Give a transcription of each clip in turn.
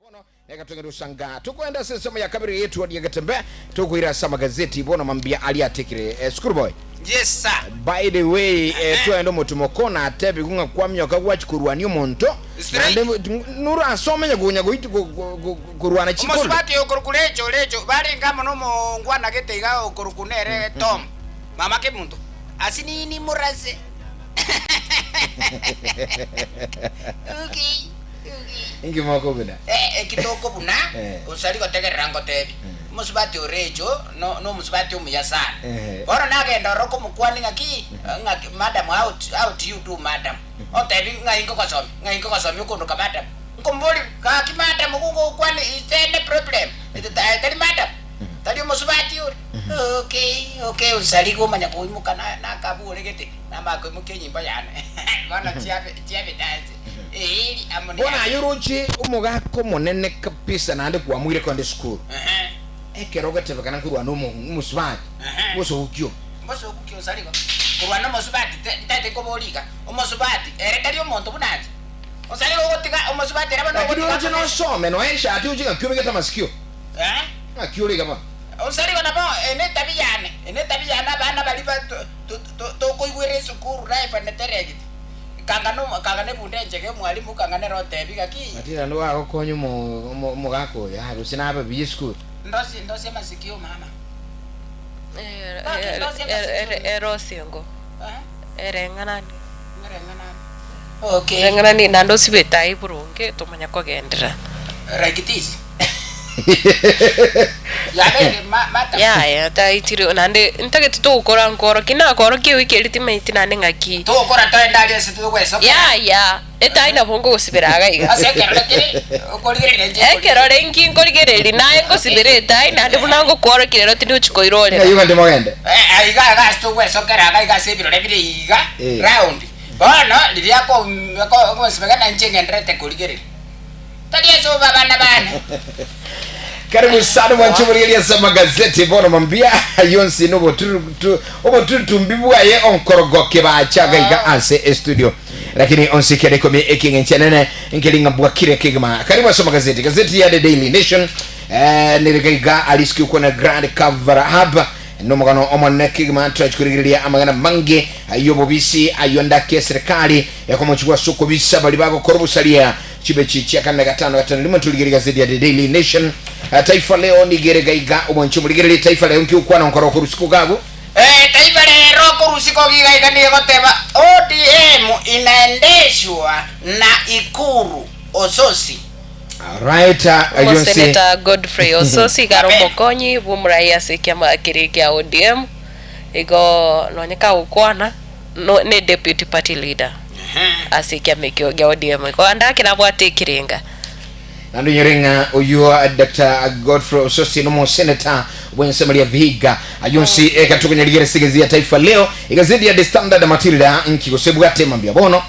Bono reka togende gosanga tokoenda ase ensemo ya kabere y'etuoni ya Getembe tokoira ase amagazeti bono mambia aria atekire. Eh, school boy. Yes sir. By the way, eh, twagenda omotumo kona atebigu ng'a kwamioka gwachi korwania omonto Straight. naende norasome konya goit go- go- go- korwana chikondo. Omosubati okorokwa Recho, Recho, barenge amo nomongwana gete iga okorokwa nere Tom, mama kemonto, asinini morase. Okay. Inki mokobuna? Eh, eki tokobuna, Eh. osari gotegerera ngotebi, omosubati o Recho no nomosubati omuya sana. Eh. Bono nagenda ororo komokwania ng'aki, ng'aki madam how how do you do madam? Ontebi ng'ai nkogosomia, ng'ai nkogosomia okondoka madam. Nkomoboria, gaki madam gogokwana is there any problem? Aye tari madam? Tari omosubati ore? Okay, okay osari komanya koimoka na nakabure gete. Namanya koimokia enyimbo yane, bono chiabe chiabitanse, eeri amo Bono neyane. aye oroche omogaka omonene kabisa naende kwamoire kogenda esukuru, ekero ogetebekana nkorwana omo omosubati, mbosoku ki obo? Mbosoku ki osarigo? Korwana omosubati te ntaete nkoboria iga, omosubati ere tari omonto buna inche? Osarigo ogotiga omosubati ere bono Lakini ogotiga oroche akobeke. nosome noe eshati oche ng'aki obegete amasikio, ng'aki ore iga bono? Osarigo nabo eye netabi yane, eye netabi yane abana baria ba to Tokoigwera esukuru live and direct, kanga no kanga nebunda enchega omwalimu kanga nere ontebi gaki. Matira nigo agokonya omo omogaka oyo ah gose nabe buya esukuru. Ndosie ndosie amasikio mama. Gaki ndosie amasikio. Erosie ngo ereng'anani. Ereng'anani. Okay. Ereng'anani naende osibe etai boronge tomanya kogenderera. Like this. Yabeire ma mata. Yaya taitire naende ntagete togokora nkorokia nakorokia ewiki eria timaeti naende ng'aki. Togokora toende aria ase togwesokera. Yaya etai nabo nkogosibera iga iga. Ase ekerore kere okorigereria inche Ekerore inki nkorigereria naye ngosibera etai naende buna ngokworokia rero tindi gochia koirorera. Ng'ai ogende mogende? Eh, aiga iga ase togwesokera iga iga ase ebirore bire iga Eh. round. Bono riria ako akonsibeka na inche ng'endererete korigereria. Tari ase obo abana bane. Karibu sana mwanche morigereria ase amagazeti bono mambia yonsi noboturutu oboturutumbi bwaye onkorogoke bacha gaiga ase estudio lakini onsi kere ikomi eking'encho enene nkeri ng'a bwakire kegima karibu ase amagazeti gazeti ya the daily nation eh, nere gaiga alisiki okwana grand cover hub nomogano omonene kegima turachi korigereria amagana mange ay'obobisi ayio ndake eserikali ekomochigwa ase okobisa baria bagokora obosaria Chibe chichia kane gatano gatano rimo torigerie igazeti ya The Daily Nation. Ah, Taifa Leo nigo ere gaiga omwanchi omorigererie Taifa Leo nki okwana onkoro okorusiko gago. Eh, Taifa Lero okorusiko giga iga nigo egoteba ODM inaendeshwa na Ikuru Ossosi. Alright, ah, ayio nse Omoseneta Godfrey Ossosi iga are Amen. omokonyi bw'omorai ase ekiama keria kia ODM, igo nonye kagokwana no ne deputy party leader ase ekiama ekio gia ODM igo ande ake nabwate ekerenga. Naende onyore ng'a oyio Doctor Godfrey Ossosi nomoseneta bw'ensemo ria Vihiga. Ayio onsi eka tokonyarigereria ase egazeti ya Taifa Leo, egazeti ya The Standard Matilda nki gose bwate mambia bono.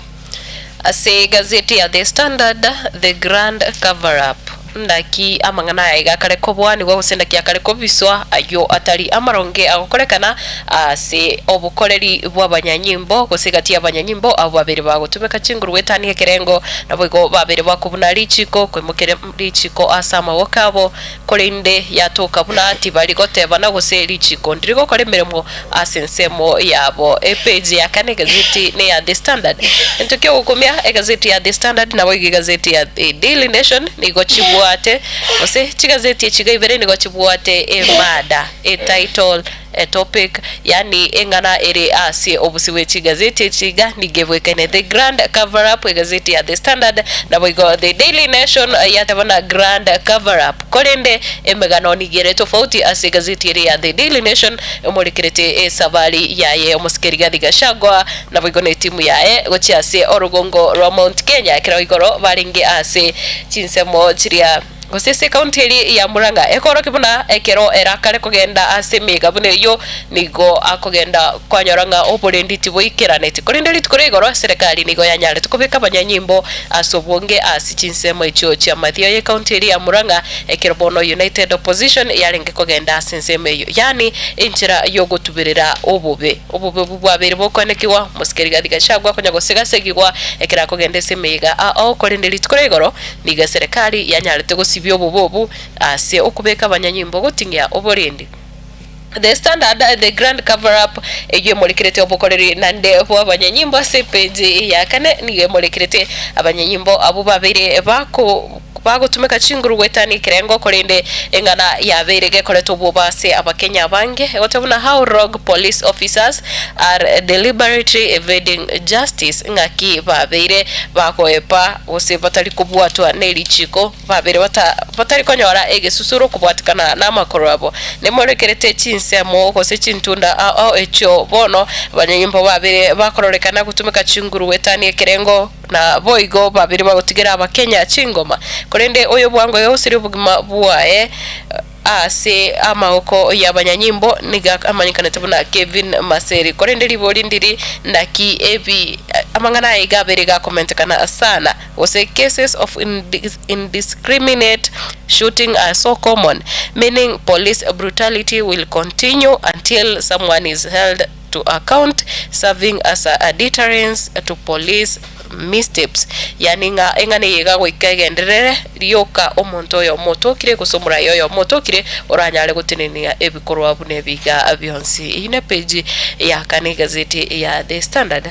Ase egazeti ya The Standard, The Grand Cover Up, Ndaki amang'ana aya iga akare koboanigwa gose ndaki akare kobiswa ayio atari amaronge agokorekana ase obokoreri bw'abanyanyimbo gose egati y'abanyanyimbo abwo babere bagotumeka chinguru goetania ekerengo, naboigo babere bakobuna richiko koimokeria richiko ase amaboko abo, korende yatoka buna tibari gotebana gose richiko ndiri gokora emeremo ase ensemo yabo. Epeji ya kane egazeti neya The Standard. Egento kiogokumia egazeti ya The Standard naboigo egazeti ya The Daily Nation nigo chibwate gose chigazeti echi iga ibere nigo chibwate emada, etitle, etopic, yaani eng'ana ere ase obosio bwe chigazeti echi iga nigo ebwekaine The Grand Cover Up egazeti ya The Standard naboigo The Daily Nation yateba na Grand Cover Up. Korende emegano nigo ere tofauti ase egazeti ere ya The Daily Nation emorekerete esabari yaye omosike Rigathi Gachagua naboigo netimu yaye gochia ase orogongo rwa Mount Kenya ekero igoro barenge ase chinsemo chiria. Gose ase ekaunti eria ya Murang'a ekorokia buna ekero ere akare kogenda ase emeyega buna eyio nigo akogenda kwanyora ng'a oborendi tiboikeraneti. Korende rituko ria igoro eserekari nigo yanyarete kobeka abanyanyimbo ase obonge ase chinsemo echio chi'amathio y'ekaunti eria ya Murang'a ekero bono United Opposition yarenge kogenda ase ensemo eyio yaani enchera y'ogotuberera obobe. Obobe obwo bwabeire bokoenekigwa, omosike Rigathi Gachagua konya gosigasegigwa ekero akogenda ase emeyega ao korende rituko ria igoro Nigo eserekari yanyarete gosibia obobe obo ase okobeka abanyanyimbo goting'ia oborendi. The Standard, The Grand Cover-up, eyio emorekerete obokoreri naende bw'abanyanyimbo ase epeji ya kane nigo emorekerete abanyanyimbo abwo babeire bako bagotumeka chinguru goetania ekerengo korende eng'ana yabeire gekoreta obwoba ase abakenya abange egoteba buna How Rogue Police Officers Are Deliberately Evading Justice ng'aki babeire bagoepa gose batari kobwatwa ne richiiko, babeire bata batari konyora egesusuro kobwatikana namakoro abo. Nemorekerete chinsemo gose chintunda ao ao echio bono abanyanyimbo babeire bakororekana gotumeka chinguru goetania ekerengo, na boigo babeire bagotigera abakenya chingoma. Korende oyo bwango yagosiria obogima bwaye Ase amaboko y'abanyanyimbo nigo amanyekanete buna Kevin Maseri. Korende ribori ndiri naki ebi amang'ana aya iga abere gakomentekana sana gose cases of indiscriminate shooting are so common meaning police brutality will continue until someone is held to account serving as a deterrence to police missteps, yaani ng'a eng'ana eye iga goika egenderere rioka omonto oyomo otokire gose omoraia oyomo otokire oranyare gotenenia ebikorwa buna ebi iga bionsi. Eyio ne page ya kane egazeti ya The Standard.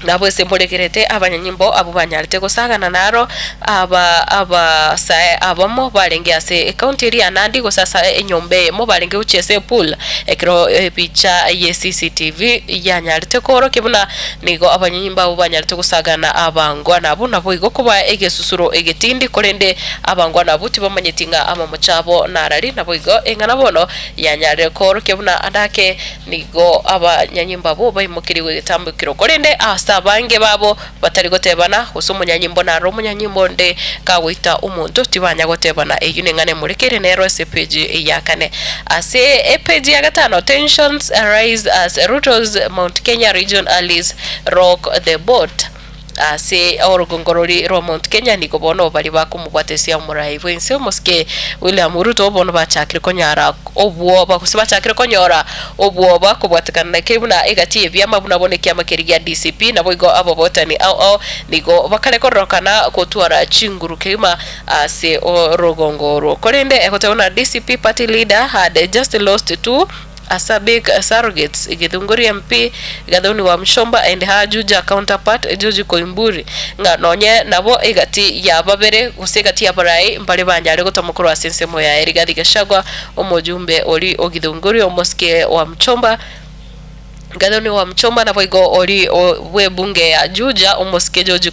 Nabo ase mboregerete abanyanyimbo abwo banyarete gosagana naro aba abasae abamo barenge ase ekaunti eria ya Nandi gose ase enyomba eyemo barenge gochia ase epool ekero ebicha ye CCTV yanyarete koorokia buna nigo abanyanyimbo abwo banyarete gosagana abangwana abwo naboigo koba egesusuro egetindi korende abangwana abwo tibamanyeti ng'a amamocho abo narari naboigo eng'ana bono yanyarire koorokia buna ande ake Nigo abanyanyimbo abwo baimokerigwe egetambokero, korende ase abange babo batari gotebana, gose omonyanyimbo naro omonyanyimbo onde kagoita omonto, tibanya gotebana. Eyio neng'ana emorekeire nero ase epeji ya kane. Ase epeji ya gatano, Tensions arise as Ruto's Mount Kenya region allies rock the boat. Ase orogongo roria rwa Mount Kenya nigo bono baria bakomobwatesia omorai bw'ense omosike William Ruto bono bachakire konyara obwoba gose bachakire konyora obwoba kobwatekana na keri buna egati y'ebiama buna bono ekiama keria gia DCP naboigo ababotani ao ao nigo bakare kororokana gotwara chinguru kegima ase orogongo orwo. Korende egoteba buna DCP party leader had just lost to Asabik Surrogates, Githunguri MP, Gathoni Wamuchomba and her Juja counterpart George Koimburi ng'a nonye nabo egati ya babere gose egati y'abarai mbare banyare gotomwa korwa ase ensemo yaye Rigathi Gachagua omojumbe ori o Githunguri omosike Wamuchomba Gathoni Wamuchomba naboigo ori bw'ebunge ya Juja omosike George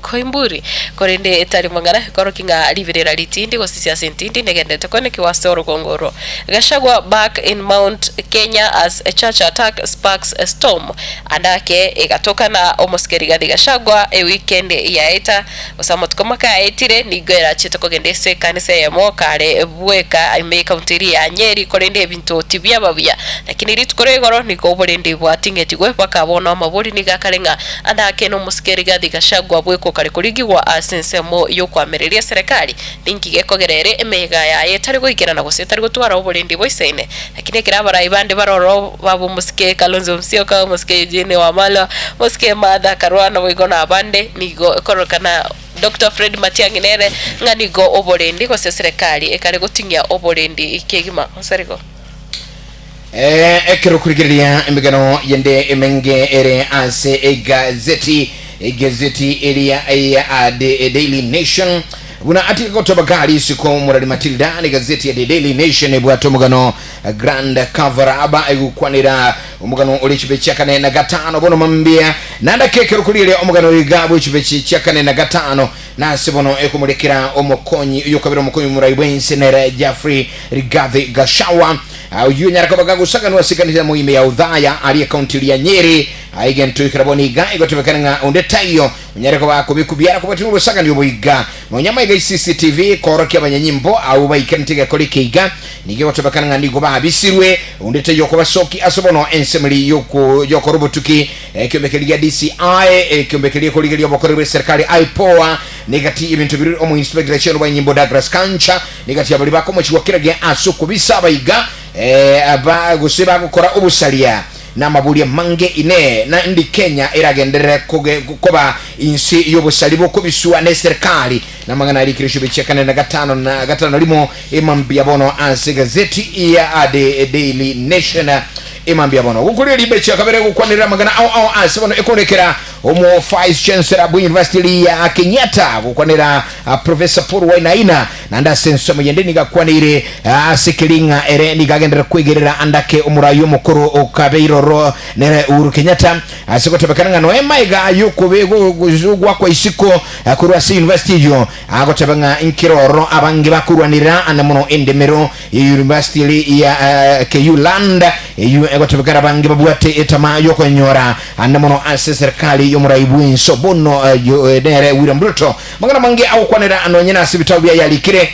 Koimburi korende etari mang'ana ekorokia ng'a riberera ritindi gose siasa entindi negenderete koenekiwa ase orogongo oro. Gachagua back in Mount Kenya as church attack sparks storm Ande ake egatoka na omosike Rigathi Gachagua eweekend yaeta gose amatuko make aetire nigo erachete kogenda ase ekanisa eyemo kare bweka ime ekaunti eria ya Nyeri korende ebinto tibiaba buya lakini rituko ria igoro nigo oborendi bwating'etigwe baka bono amabori nigo akare ng'a Ande ake nomosike Rigathi Gachagua bweka okare korigigwa ase ensemo y'okoamereria eserekari. Ninki gekogera ere emeyega yaye etari goikerana gose etari gotwara oborendi boisaine? Lakini ekero abarai bande baroro baba omosike Kalonzo Musyoka, omosike Eugene Wamalwa, omosike Martha Karua naboigo nabande, nigo ekororekana Doctor Fred Matiang'i nere ng'a nigo oborendi gose eserekari ekare goting'ia oborendi kegima. Onsarigo. Ekero okorigereria emegano yende emenge ere ase egazeti, egazeti eria ya The Daily Nation, buna atiga gotoba gari isiko Morari Matilda, na egazeti ya The Daily Nation ebwate omogano Grand Cover Up egokwanera omogano ore chibe chia kane na gatano bono mambia naende ake ekero okorigereria omogano iga bwe chibe chia kane na gatano nase bono ekomorekera omokonyi oyokabere omokonyi omorai bwense nere Geoffrey Rigathi Gachagua. Oyio onyare koba kagosaganwa ase ekanisa ya Moime ya Othaya aria ekaunti eria ya Nyeri. Aye gento ekero bono iga egotebekana ng'a onde taiyo onyare koba akobekwa biara kobwatia ng'a obosagani obo iga. Nonya amaiga ai CCTV koorokia abanyanyimbo abwo baikeranete egekora eke iga, nigo egotebekana ng'a nigo babisirwe onde taiyo okobasokia ase bono ensemeri y'okora obotuki. Ekiombe keria gia DCI, ekiombe keria ekorigereria obokoreri bw'eserikari IPOA, negati y'ebinto biria omoinspector general bw'enyimbo Douglas Kancha, negati ya baria bakomochigwa kera gia ase okobisa abaiga aba gose bagokora obosaria. Namaborio amange inee, na indi Kenya eragenderere koba inse y'obosari bokobiswa neserikali? Namang'ana arikire chibe chia kane na gatano na gatano rimo emambia bono ase egazeti ya The Daily Nation emambia bono. Gokoria ribe chia kabere gokwanerera amang'ana ao ao ase bono ekorekera omo Vice Chancellor bwe University ya Kenyatta gokwanera Professor Paul Wainaina Naende ase ensemo yende nigo akwaneire ase keria ng'a ere nigo agenderere kwegerera andake omorai omokoro okabeire oro nere Uhuru Kenyatta ase gotebekana ng'a noe maiga y'ogoakwa isiko korwa ase university eyio agoteba ng'a nkere ororo abange bakorwanera ande mono endemero ye university eri ya KU Land eyio egotebekana abange babwate etama y'okoyenyora ande mono ase eserikali y'omorai bwenso bono nere William Ruto. Amang'ana amange agokwanera nonye nase ebitabu biaye arikire.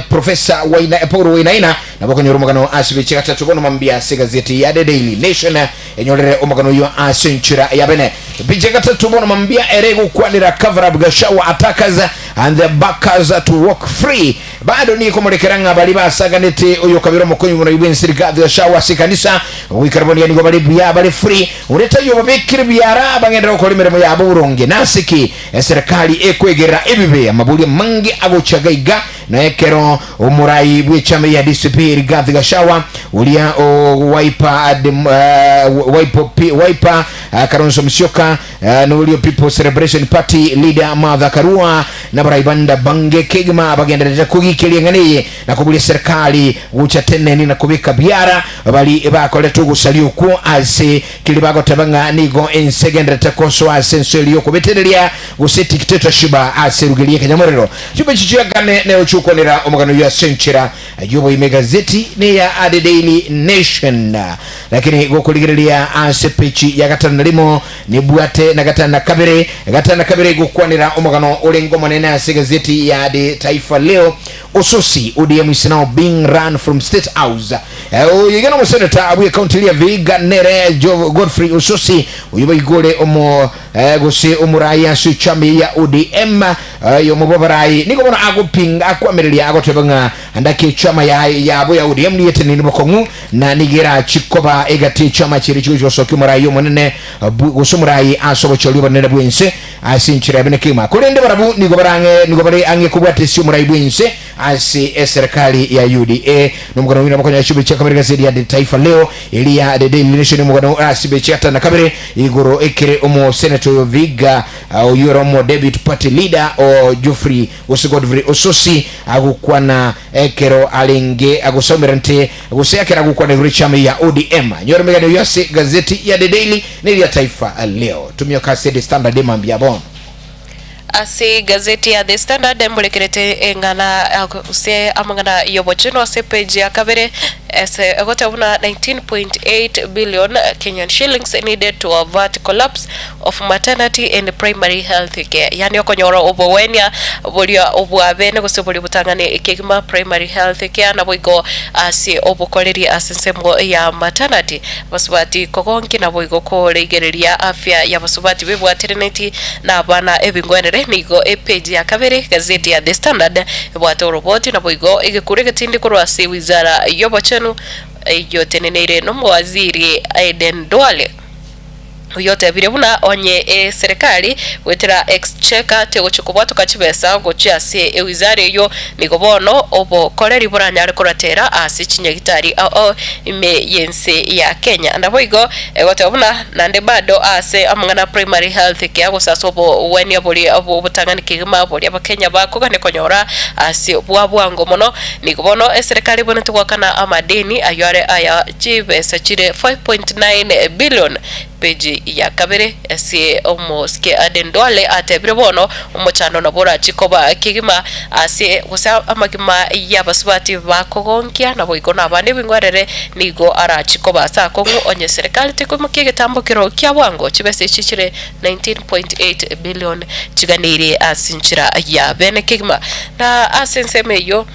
Professor Waina, Paul Wainaina nabo okonyora omogano ase ebiche gatato bono mambia ase egazeti ya The Daily Nation enyorere omogano oyio ase enchera ya bene. Ebiche gatato bono mambia ere egokwanera cover up Gachagua attackers and their backers to walk free. Bado nikomorekera ng'a baria basaganete oyokabera omokonyi bw'omorai bw'ense Rigathi Gachagua ase ekanisa goikera bono nigo bare buya bare free. Onde taiyo obabekire biara bagenderere gokora emeremo yabo boronge. Nase ki? Eserekari ekwegerera ebibe amaborio amange agocha gaiga, na ekero omorai bw'echama ya DCP Rigathi Gachagua oria o Wiper dem, Wiper, Wiper Kalonzo Musyoka na oria People Celebration Party leader Martha Karua na abarai bande abange kegima bagendererete kogikeria eng'ana eye na koboria eserekari gocha teneni na kobeka biara bari bakorete ogosaria okwo ase Keria bagoteba ng'a nigo ense egendererete kosoa ase ense eria y'okobetereria, gose dictatorship ase eruga eria y'ekenyamorero. Chimbe echi chiakane nero chiokwanera omogano oyio ase enchera y'oboime egazeti neya The Daily Nation. Lakini gokorigereria ase peji ya gatano na rimo nebwate na gatano na kabere, gatano na kabere gokwanera omogano orenge omonene ase egazeti ya The Taifa Leo Ososi ODM is now being run from State House. Oyo iga nomoseneta bwe county eria Vihiga nere Godfrey Ososi oyo baigore omo gose omorai ase echama ya ODM oyomo bw'abarai nigo bono agopinga akoamereria agoteba ng'a andake echama yaye yabo ya ODM nigo etenenire bokong'u na nigo erachi koba egati echama chiria chigochi gosokia omorai omonene gose omorai ase obochori obonene bw'ense Ase enchera yabe nekegima. Korende barabwo nigo bare ang'e, nigo bare ang'e kobwata ase omorai bw'ense ase eserekari ya UDA. Nomogano oino nabo okonyora chibe chia kabere gazeti ya The Taifa Leo, eria The Daily Nation omogano ase chibe chia gatano na kabere igoro ekere omosenator oyo Vihiga oyio ore omo deputy party leader o Geoffrey gose Godfrey Ossosi agokwana ekero arenge agosaumerante gose ekero agokwana igoro echama ya ODM. Nyora emegano eyio ase gazeti ya The Daily Neria Taifa Leo. Tumia ase The Standard mambia bono. Ase egazeti ya The Standard mborekerete eng'ana gose amang'ana y'obochenu ase page ya kabere ase egoteba buna 19.8 billion Kenyan shillings needed to avert collapse of maternity and primary health care yaani okonyora obogwenia boria obwabene gose boria botang'ani kegima primary health care naboigo ase obokoreri ase ensemo ya maternity Abasubati kogonkia naboigo koreigereria afya y'abasubati bebwatereneti nabana ebingwenere nigo epage ya kabere gazeti ya The Standard ebwate oroboti naboigo egekuro egetindi korwa ase wizara y'obochenu eyoteneneire nomowaziri Aden Duale. Oyio otebire buna onye eserekari goetera exchequer tegochia kobwatoka chibesa gochia ase ewizara eyio, nigo bono obokoreri boranyare koratera ase chinyagitari ao ime y'ense ya Kenya. Naboigo egoteba buna naende bado ase amang'ana a primary health care gose ase obogwenia boria bw'obotang'ani kegima boria abakenya bakogania konyora ase bwa bwango mono, nigo bono eserekari ebwenerete goakana amadeni ayio are aya chibesa chire 5.9 billion. Peji ya kabere ase omosike Aden Duale atebire bono omochando nabo orachie koba kegima ase gose amagima y'abasubati bakogonkia naboigo nabande ebing'werere nigo arachie koba ase akong'u onye serikali tekoimokia egetambo kero kia bwango chibesa echi chire 19.8 billion chiganeirie ase enchera ya bene kegima na ase ensemo eyio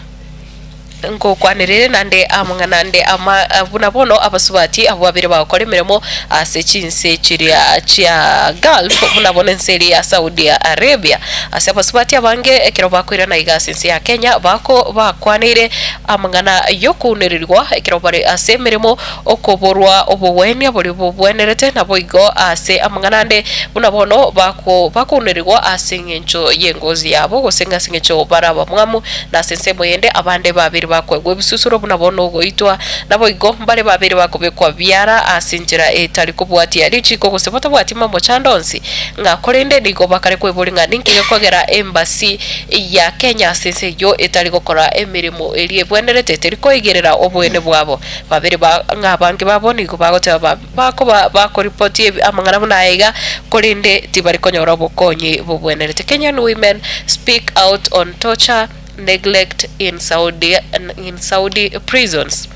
Ngokwanerere naende amang'ana ande ama buna bono abasubati abwo babere bagokora emeremo ase chinse chiria chia Gulf, buna bono ense eria ya Saudi Arabia. Ase abasubati abange ekero bakoirana iga ase ense ya Kenya bako bakwaneire amang'ana y'okounererigwa ekero bare ase emeremo, okoborwa obogwenia boria bobwenerete, naboigo ase amang'ana ande buna bono bako bakounererigwa ase eng'encho y'engozi yabo gose ng'a ase eng'encho bare abamwamu. Na ase ensemo eyende abande babeire bakoegwa ebisusuro buna bono ogoitwa, naboigo mbare babeire bakobekwa biara ase enchera etari kobwatia richiiko gose batabwati mamochando onsi, ng'a korende nigo bakare kweboria ng'a ninki gekogera embassy ya Kenya ase ense eyio etari gokora emeremo eria ebwenerete teri koigerera oboene bwabo. Babere ba ng'a abange babo nigo bagoteba ba bakoba bakoripoti ebi amang'ana buna aya iga, korende tibari konyora obokonyi bobwenerete. Kenyan women speak out on torture, neglect in Saudi in Saudi prisons.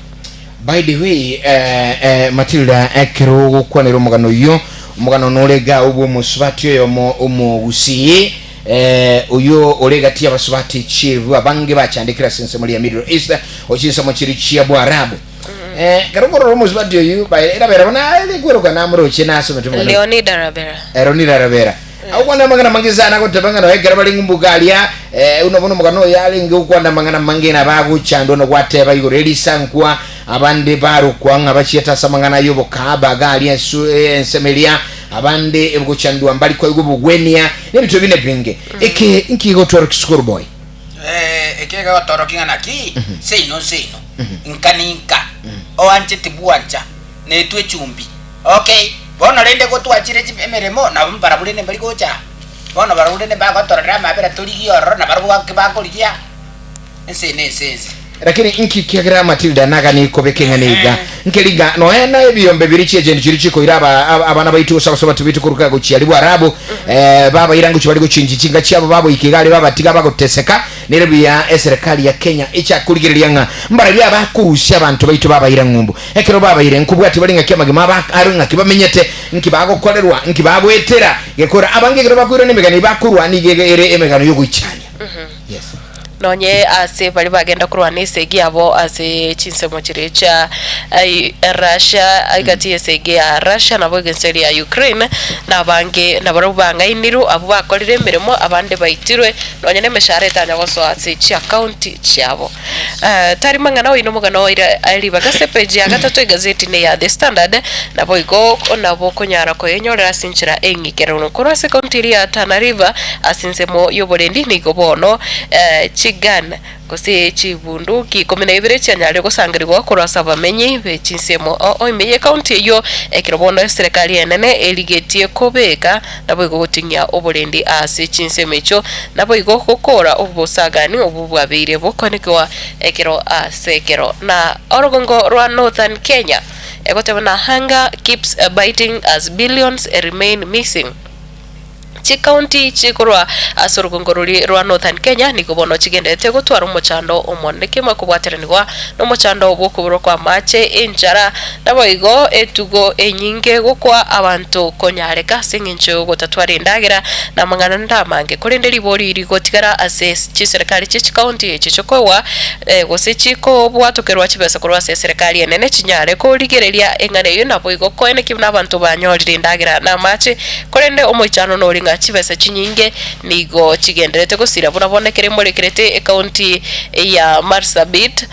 By the way, eh, eh, Matilda ekero ogokwanera omogano oyio, omogano nore iga obwo omosubati oyomo omogusii eh, oyio ore egati y'abasubati chielfu abange bachandekire ase ensemo ria Middle East, o chinsemo chiria chia Boarabu. Eh, ekero okorora omosubati oyio bae erabera buna are kweroka namoroche nasomete omogano Leonida Rabera. Leonida Rabera. Agokwana amang'ana amange sana agoteba ng'a nonya ekero bare ng'umbuka aria, eh, buna bono omogano oyo arenge gokwana amang'ana amange nabo agochandwa na gwateba igoro erisankwa, abande barokwa ng'a bachiete ase amang'ana ay'obokaaba iga aria ensu ensemo eria, abande gochandwa mbari koigwa obogwenia, na ebinto ebi nebinge. Eke inki gegotworokia school boy? Eh, eke gegotorokia ng'a naki, seino nseino, nka ninka, oanchete bwancha, netwe echumbi. Okay, bono rende gotwachire chi emeremo, nabo mbarabwo rende mbari gocha aa. Bono barabwo rende mbagotororera amabera torigie ororo, na barabwo gaki bakorigia ense eye nense ense. Lakini inki kiagera Matilda nagani kobeka eng'ana iga? Nkeri ng'a nonya na ebiombe biria chiagent chiria chikoira aba aba abana baito gose abasubati baito koruka gochia aria bwarabu eh, babaira ngochia bare gochinchi chinka chiabo baboika iga aria babatiga bagoteseka nere buya eserekari ya Kenya echakorigereria ng'a mbarabio abakorusia abanto baito babaira ng'umbu Ekero babaire nkobwatia bare ng'aki amagima abo are ng'aki bamenyete, nki bagokorerwa, nki bagoetera. Gekora abange ekero bakoirana emegano eye bakorwa nigo ere emegano y'ogoichania. Yes. Nonye ase baria bagenda korwana esegi yabo ase chinsemo chiria chia ai Russia, egati y'esegi ya Russia nabo egense eria ya Ukraine, na abange nabarabwo bang'ainirwe, abwo bakorire emeremo, abande baitirwe, nonye na emeshahara etanya gosoa ase chiakaunti chiabo. Tari mang'ana oino omogano oire ribaga ase epeji ya gatato egazeti ne ya The Standard, naboigo nabo okonyara koyenyorera ase enchera eng'ikeranu. Korwa ase ekaunti eria ya Tana River ase ensemo y'oborendi nigo bono chigun gose chibunduki ikomi na ibere chianyarire gosangerigwa korwa ase abamenyi be chinsemo oo ime y'ekaunti eyio ekero bono eserekari enene erigetie kobeka Naboigo goting'ia oborendi ase chinsemo echio, naboigo gokora obosagani obwo bwabeire bokonekigwa ekero ase ekero. Na orogongo rwa Northern Kenya egoteba na Hunger keeps biting as billions remain missing. Chikaunti chikorwa ase orogongo roria rwa Northern Kenya nigo bono chigenderete gotwara omochando omonene kegima kobwateranigwa nomochando bw'okoborwa kw'amache, enchara, Naboigo etugo enyinge gokwa abanto konyareka ase engencho y'ogotatwara endagera na amang'ana ande amange. Korende ribori rigotigara ase chiserekari chie chikaunti echi chikoegwa gose chikobwatokerwa chibesa korwa ase eserekari enene chinyare korigereria eng'ana eyio naboigo koenekia buna abanto banyorire endagera na amache. Korende omoichano nore ng'a chibesa chinyinge nigo chigendererete gosira buna bono ekero emorekerete ekaunti ya Marsabit.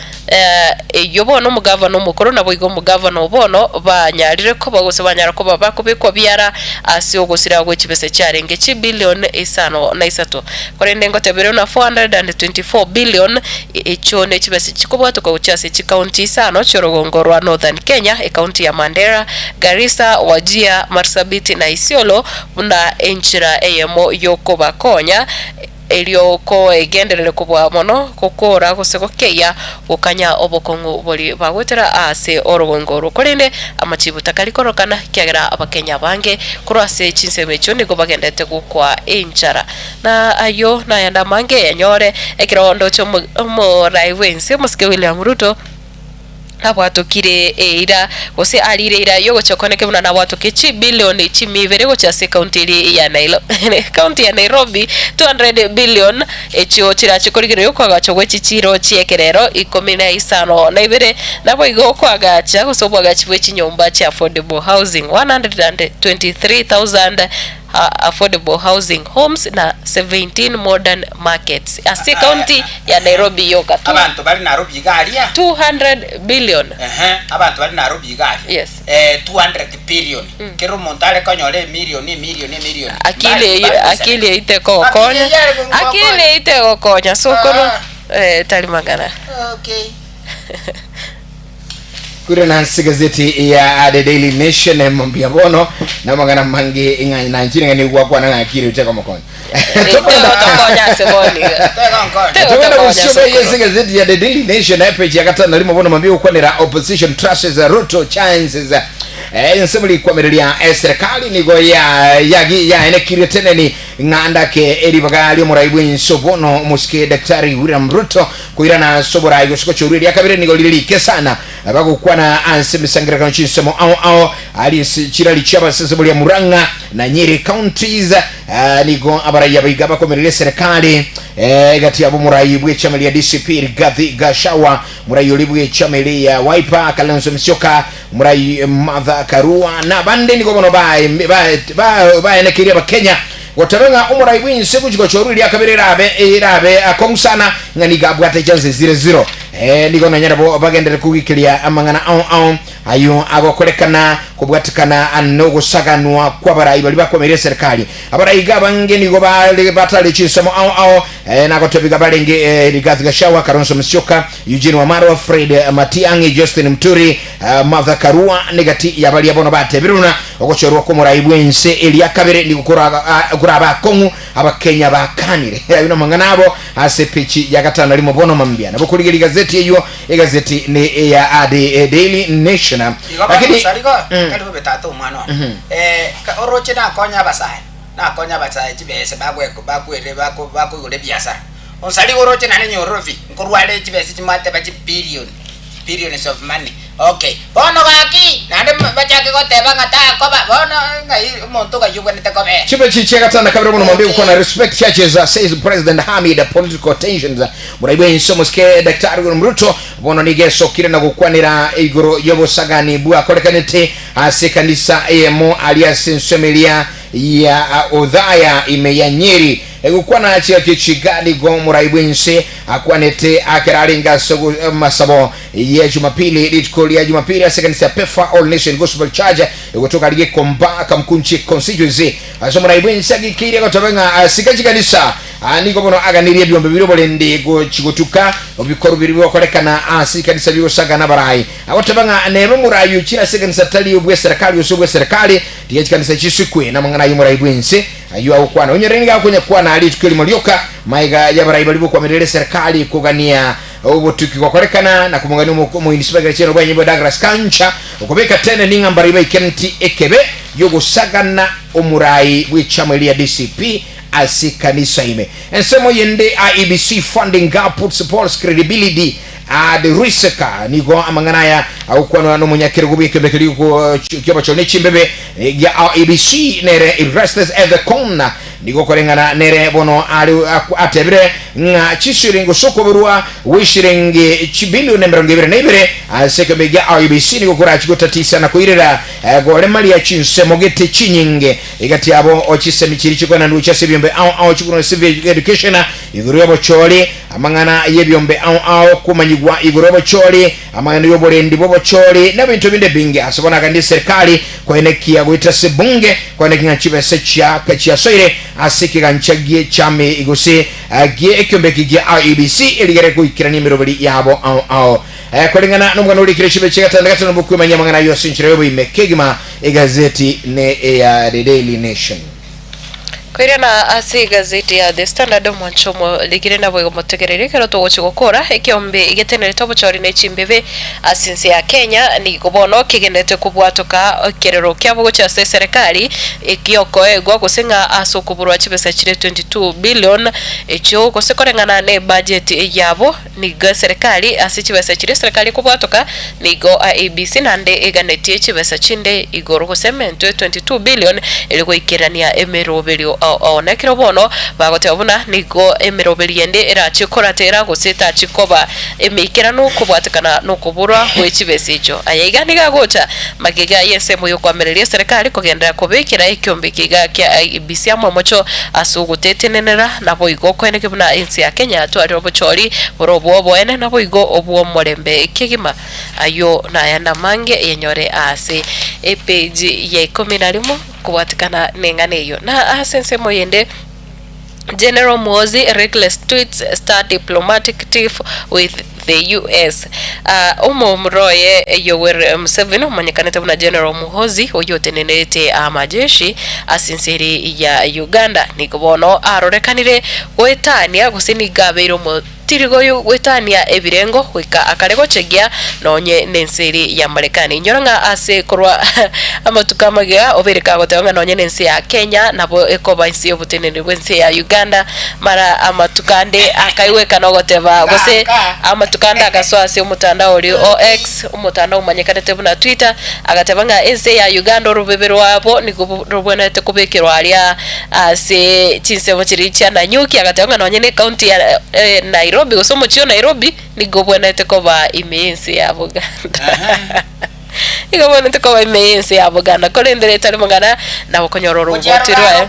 Eyio bono omogavana omokoro naboigo omogavana o bono banyarire koba gose banyara koba bakobekwa biara ase ogosira gwe chibesa chiarenge chibilion isano na isato. Korende ngotebire buna 424 billion echio ne chibesa chikobwatoka gochia ase chikaunti isano chi'orogongo rwa Northern Kenya, ekaunti ya Mandera, Garissa, Wajir, Marsabit na Isiolo buna enchera eyemo yokobakonya. Erio koegenderere kobua mono gokora gose gokeyia gokanya obokong'u boria bagoetera ase orogongo orwo. Korende amachibu takari korokana, ekiagera Abakenya abange korwa ase chinsemo echio nigo bagenderete gokwa enchara. Na ayio nayande amange yanyore ekero ndoche omorai bw'ense omosike William Ruto abwatokire eira gose arire eira y'ogochia kwaneke buna nabwatoke chibilioni chimia ibere gochia ase ekaunti eria ya Nailo ekaunti ya Nairobi 200 billion echio chirache korigereria okoagachwa gwe chichiiro chi'ekerero ikomi na isano na ibere naboigo okoagacha gose obwagachi bwe chinyomba chia affordable housing 123,000 affordable housing homes na 17 modern markets ase ekaunti ya Nairobi yoka. Abanto bare Nairobi iga aria. 200 billion. Ehe, abanto bare Nairobi iga aria. Yes. Eh, 200 billion. Kera omonto are konyora emilion, emilion, emilion. Akili Mbare- eyio mbare akili goisaneka. eyio tekogokonya. Akili eyio are gokonya. Akili eyio tegokonya sokoro. Ah. Eh, tari mang'ana. Okay. Kwirana ase gazeti ya The Daily Nation mambia bono namang'ana mange ng'a nanchire ng'a nigo gwakwana ng'a akire oteka omokonyo. Tokonya ase bono iga. Tegonkonya. Togenda Tokonya gusoma sokoro. ase gazeti ya The Daily Nation epeji ya gatano na rimo bono mambia gokwanera opposition trashes Ruto chances eh, ensemo rikwamereria eserikali nigo ya yagi yaenekirie teneni ng'anda ke eribaga riomorai bw'ense bono omosike Daktari William Ruto Koirana ase oborai gose gochorwa eria kabere nigo rire rike sana. Bagokwana ase emesangererekano chinsemo ao ao aria ase chirari chi'abasese boria Murang'a na Nyeri counties. Eh, nigo abarai abaiga bakomereria eserekari eh, egati yabo omorai bw'echama ria DCP Rigathi Gachagua, omorai oria bw'echama eria ya Wiper Kalonzo Musyoka, omorai Martha Karua na abande nigo bono bae- bae- ba- baenekeire abakenya Gotebe ng'a omorai bw'ense gochia gochorwa eria kabere erabe erabe akong'u sana, ng'a nigo abwate chances zire zero. Eh, nigo nonya nabo bagenderere kogikeria amang'ana ao ao ayio agokorekana kobwatekana nogosaganwa kw'abarai baria bakomeire eserikali. Abarai iga abange nigo bare batare chinsemo ao ao eh, nagotebiga iga barenge eh, Rigathi Gachagua, Kalonzo Musyoka, Eugene Wamalwa, Fred Matiang'i, Justin Muturi, Martha Karua negati yabaria bono batebire buna ogochorwa kw'omorai bw'ense eria kabere nigo korabe akong'u abakenya bakanire. Ayio namang'ana abo ase epeji ya gatano na rimo bono mambia. Nabo korigeria egazeti eyio, egazeti ne eya The Daily Nation. Igo bono Lakini mosari igo, tari bobe tata omwana one. Eh, ka- oroche nakonya abasae, nakonya abasae chibese bagwe bakwere bako bakoigora ebiasara. Onsari igo oroche naende nyororobi, nkorware chibese chimwateba chibilion. Billions of money okay bono gaki naende bachake goteba ng'a takoba bono ng'ai omonto ng'ai obwenerete kobera. Chibechi chia gatano na kabere bono mwambie Okay. gokwana respect churches says President Hamid political tensions morai bwense omosike Daktari William Ruto bono nigo esokire na gokwanera igoro y'obosagani bwakorekanete ase ekanisa eyemo aria ase ensemo eria ya Othaya ime ya Nyeri egokwana chiaki chiga nigo omorai bwense Akwanete akero arenge ase amasabo ye Jumapili, rituko ria Jumapili ase ekanisa ya Pefa All Nation Gospel Church egotoka aria Gekomba, Kamkunji Constituency. Ase omorai bw'ense agikeirie gotoba ng'a asike chikanisa nigo bono aganirie ebiombe biria oborendi gochi gotuka ebikorwa biria bigokorekana ase chikanisa bigosagana abarai. Agoteba ng'a nebe omorai ochire ase ekanisa tari obw'eserekari gose obw'eserekari, tiga chikanisa chisikwe namang'ana ay'omorai bw'ense. Ayio agokwana, onyore nigo akonyakwana rituko erimo rioka, Magega y'abarai baria bokoamerera eserekari kogania obotuki gokorekana na komogania omoinisibagera chieno bw'enyimbo Douglas Kancha okobeka tene ning'a mbarai baikerenti ekebe gi'ogosagana omorai bw'echama eria ya DCP ase ekanisa ime. Ensemo yende IEBC funding gap puts polls credibility at risk. Nigo amang'ana aya agokwanwa nomonyakerogo bw'ekeombe keria ki'obochori ne chimbebe gia IEBC nere Erastus Ethekon Nigo koreng'ana nere bono are atebire ng'a chisiringi gose okoborwa gw'eshiringi chibilioni 22 ase ekeombe gia IEBC nigo korachi gotatisa na koirera koremaria chinsemo gete chinyinge egati yabo chisemi chiria chikoenanwa gochia ase ebiombe ao ao chikorwa Civic Education igoro y'obochori amang'ana y'ebiombe ao ao komanyigwa igoro y'obochori amang'ana y'oborendi bw'obochori na ebinto binde ebinge ase bono agende eserikali Koenekia goeta ase ebunge, koenekia ng'a chibesa chia chiasoire ase ekegancha gie chami gose gie ekiombe eke gia IEBC erigere goikerania emeroberi yabo ao ao. Koreng'ana nomogano orikire chibe chia gatano gatano bokwemanyia amang'ana ayio ase enchera y'oboime kegima egazeti ne eya The Daily Nation. Koirana ase egazeti ya The Standard omwancho omorigire naboigo motegereri ekero togochia gokora ekeombe getenerete obochori ne chimbebe ase ense ya Kenya nigo bono kegenderete kobwatoka ekerero kiabo gochia ase eserekari ekiokoegwa gose ng'a ase okoborwa chibesa chire 22 billion echio gose koreng'ana ne budget yabo Nigo eserekari ase chibesa chiria eserekari ekobwatoka nigo IEBC naende eganetie chibesa chinde igoro gose ementwe 22 billion erio goikerania emeroberio ao ao. Na ekero bono bagoteba buna nigo emeroberio ende erachie koratera gose etachie koba emeikeranu kobwatekana nokoborwa gwe chibesa echio. Aya iga nigo agocha magega y'ensemo y'okoamereria eserekari kogenderera kobekera ekiombe eke iga kia IEBC amo omocho ase ogotetenenera Naboigo okoeneke buna ense ya Kenya yatwarire obochori bore obw'oboene, naboigo obw'omorembe kegima. Ayio nayande amange yenyore aase epeji ya ikomi na rimo kobwatikana neng'ana eyio. Na ase ensemo yende General Muhoozi reckless tweets start diplomatic tiff with the US. Ah, omomura oye Yoweri Museveni omanyekanete buna General Muhoozi oyio otenenerete amajeshi ase ense ere ya Uganda nigo bono arorekanire goetania gose nigo abeire omotirigo oyo goetania ebirengo goika akare gochegia nonye nense ere ya Marekani. Inyora ng'a ase korwa amatuko amagega obeire kagoteba ng'a nonye nense ya Kenya nabo ekoba inse yoboteneneri bwense ya Uganda Mara amatuko ande akaigwekana ogoteba, gose amatuko ande agasoa ase omotandao oria o X, omotandao omanyekanete buna Twitter, agateba ng'a ense ya Uganda orobebe rwabo nigo robwenerete kobekerwa aria ase chinsemo chiria chia Nanyuki, agateba ng'a nonye ne ekaunti ya Nairobi gose omochie o Nairobi nigo obwenerete koba ime y'ense ya Buganda. Nigo obwenerete koba ime y'ense ya Buganda, korende ritari mong'ana nabo okonyora oroboti rwaye.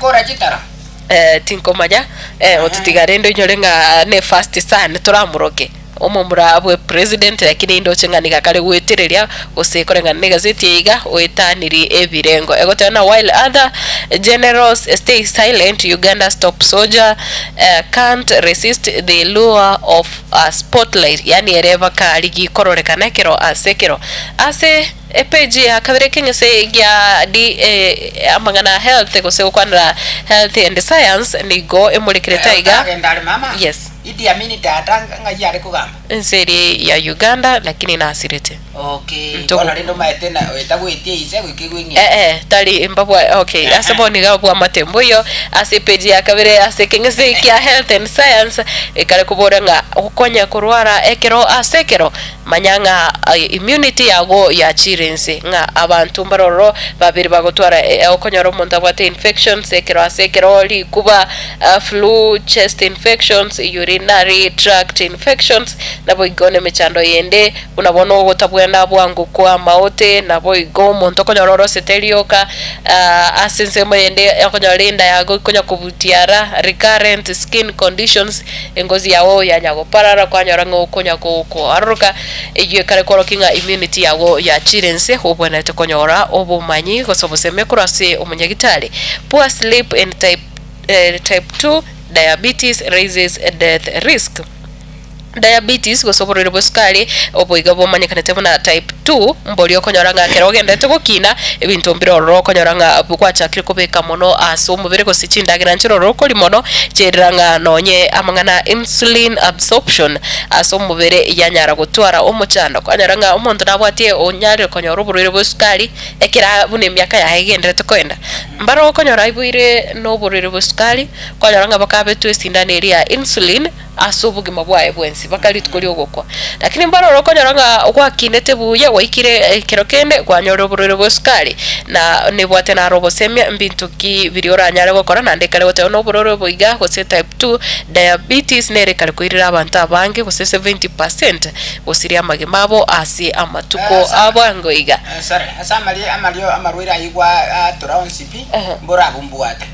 Eh, tinkomanya, eh, otitiga rende oinyore ng'a ne first son toramoronge omomura bwe president lakini ndoche ng'a niga kare goetereria gose koreng'ana na egazeti eye iga oetaniri ebirengo. Egoteba ng'a while other generals stay silent, Uganda's top soldier eh, can't resist the lure of a spotlight, yaani ere bakarigia kororekana ekero ase ekero ase. Epeji ya kabere ekeng'ese gia di eh, amang'ana a health gose gokwanera health and science nigo emorekerete aiga. Otagenda are mama. Yes. Idi Amini tata ng'ai are kogamba. Ense eria ya Uganda lakini nasirete. Okay. Ntogo- Bono rende omaete na etagwetie ise goika igwe ng'ina. Eh, eh, tari mbabwa okay ase bono iga bwamate mboiyo ase epeji ya kabere ase ekeng'ese kia health and science ekare kobora ng'a okonya korwara ekero ase ekero Manya ng'a immunity yago yachiire inse, ng'a abanto mbare ororo babere bagotwara okonyora omonto abwate infections ekero ase ekero, rikuba, flu, chest infections, urinary tract infections, naboigo nemechando yende, buna bono ogotabwena bwango kwa amaote, naboigo omonto okonyora orosete rioka ase ensemo yende okonyora enda yago ekonya kobutiara, recurrent skin conditions. Engozi yao yanya goparara, kwanyora ng'a okonya koaroroka, eyio ekare kworokia ng'a immunity yago yachire inse, obwenerete konyora obomanyi gose obosemi korwa ase omonyagitari. Poor sleep and type type 2 diabetes raises death risk. Diabetes gose oborwaire bwa esukari obo iga bomanyekanete buna type 2 mboria okonyora ng'a ekero ogenderete gokina ebinto mbire ororo okonyora ng'a gwachakire kobeka mono ase omobere gose chindagera nchire ororo okori mono chiairera ng'a nonye amang'ana insulin absorption ase omobere yanyara gotwara omochando. Kwanyora ng'a omonto nabwatie onyarire konyora oborwaire bwa esukari ekera buna emiaka yaye egenderete koenda. Mbare okonyora aiboire na oborwaire bwa esukari, kwanyora ng'a bakabetwe esindano eria ya insulin ase obogima bwaye bwensi mpaka rituko ri'ogokwa. Lakini mbarore okonyora ng'a gwakinete buya, gwaikire ekero kende kwanyora oborwaire bwa esukari, na nebwate naro obosemia mbinto ki biria oranyare gokora naende ekare goteba buna oborwaire obo iga gose type 2 diabetes nere ekare koirera abanto abange gose 70% gosiria amagima abo ase amatuko a bwango iga. Sorry, ase amaria amario amarwaire ayio gwa atura onsi pi, mborabumbwate.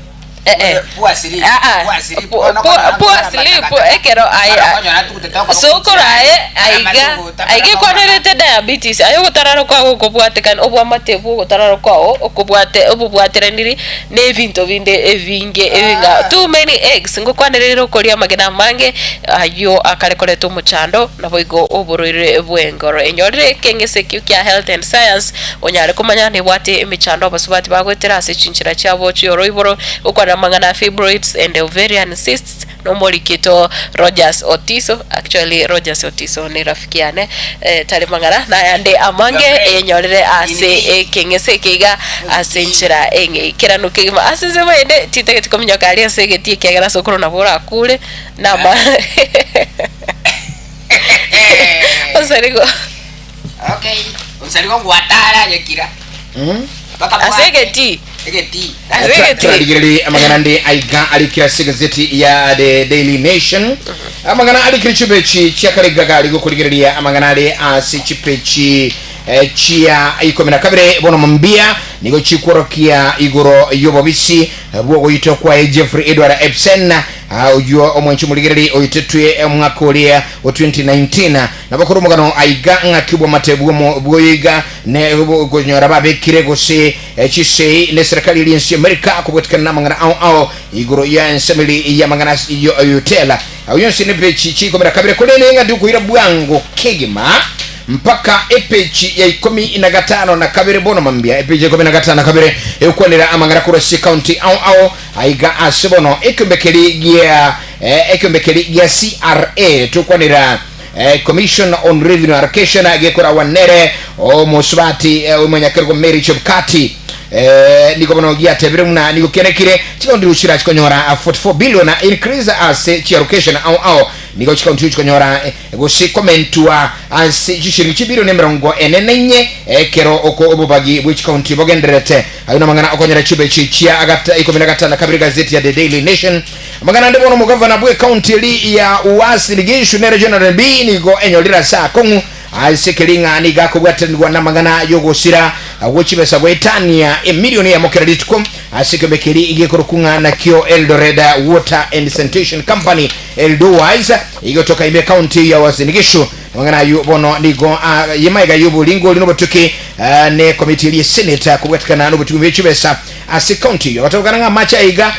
Eh, eh. Poor sleep, Ah, ah. poor sleep. Po- Bono po- okonyora poor nkonyora sleep, amatakataka. ekero aye- Mara okonyora tugutete okoboko sokoro aye gochia, aiga amatuguta, aiga mara ekwanerete diabetes aye ogotarara kwago okobwatekana obwamate bwa ogotarara kwao okobwate obobwateraniri na ebinto binde ebinge ebinga Ah. too many eggs ngokwanerire okoria amagena amange ayio akare koreta omochando naboigo oborwaire bw'engoro enyorire ekeng'ese ekio kia health and science Onyare komanya nebwate emechando abasubati bagoetera ase chinchera chiabo chi'oroiboro. Gokwanera. Togokwanera amang'ana a fibroids and ovarian cysts nomorikito Rogers Otiso, actually Rogers Otiso ne rafiki yane eh, tari mang'ana nayande amange enyorere ase ekeng'ese eke iga ase enchera eng'eikeranu kegima. Ase ensemo ende titageti kominyoka aria ase egetii ekiagera ase okorwa nabo orakure nama Onsarigo. Okay, onsarigo ngwatara agekira. Mpaka Ase bwake. egetii. Egetii. Ase egetii. Turarigererie amang'ana ande aiga arikire ase egazeti ya The Daily Nation. Amang'ana arikire chipechi chia kare iga gari gokorigereria amang'ana are ase chipechi eh, chia ikomi na kabere bono mambia nigo chikworokia igoro y'obobisi bw'ogoitwa kwaye Jeffrey Edward Epstein Ah, oyio omwanchi omorigereri oitetwe omwaka oria o 2019 nabo korwa omogano aiga ng'aki bw'amate bw'omo bw'oyo iga ne konyora babekire gose eh, chisei ne serikali eria ense America kobwatikana n'amang'ana ao ao igoro ya ensemeri y'amang'ana yo oyotela oyo nse ne pechi chikumi na kabere korende ng'a ndikoira bwango kegima mpaka epechi ya ikomi na gatano na kabere bono mambia epechi ya ikomi na gatano na kabere ekwanera amang'ana korwa ase county ao ao Aiga ase bono ekeombe keria gia ekeombe keria gia CRA tokwanera Commission on Revenue Allocation gekoragwa nere omosubati omonyakerogo Mary Chebukati nigo bono giatebire buna nigo kianekire chikaunti gochira chikonyora 44 billion increase ase chi allocation ao ao nigo chikaunti chikonyora gose komentwa ase chishiringi chibilioni emerongo ene na inye ekero oko obobagi bwe chikaunti bogendererete. Ayio namang'ana okonyora chibechi chia agata ikomi na gatano na kabere gazeti ya The Daily Nation. Amang'ana ande bono omogavana bw'ekaunti eri ya Uasin Gishu nere General Bii nigo enyorire ase akong'u ase kering'a nigo akobwatanigwa namang'ana y'ogosira gwe chibesa goetania emilioni eyemo kera rituko ase ekeombe keria gekorokwa ng'a nakio Eldoret Water and Sanitation Company Eldowise igotoka ime ekaunti ya Uasin Gishu. Amang'ana ayio bono nigo yemaiga y'oboringori nobotuki ne komiti eria Senate kobwatikana nobotuki bwe chibesa ase county eyio. Agatebekana ng'a amache aiga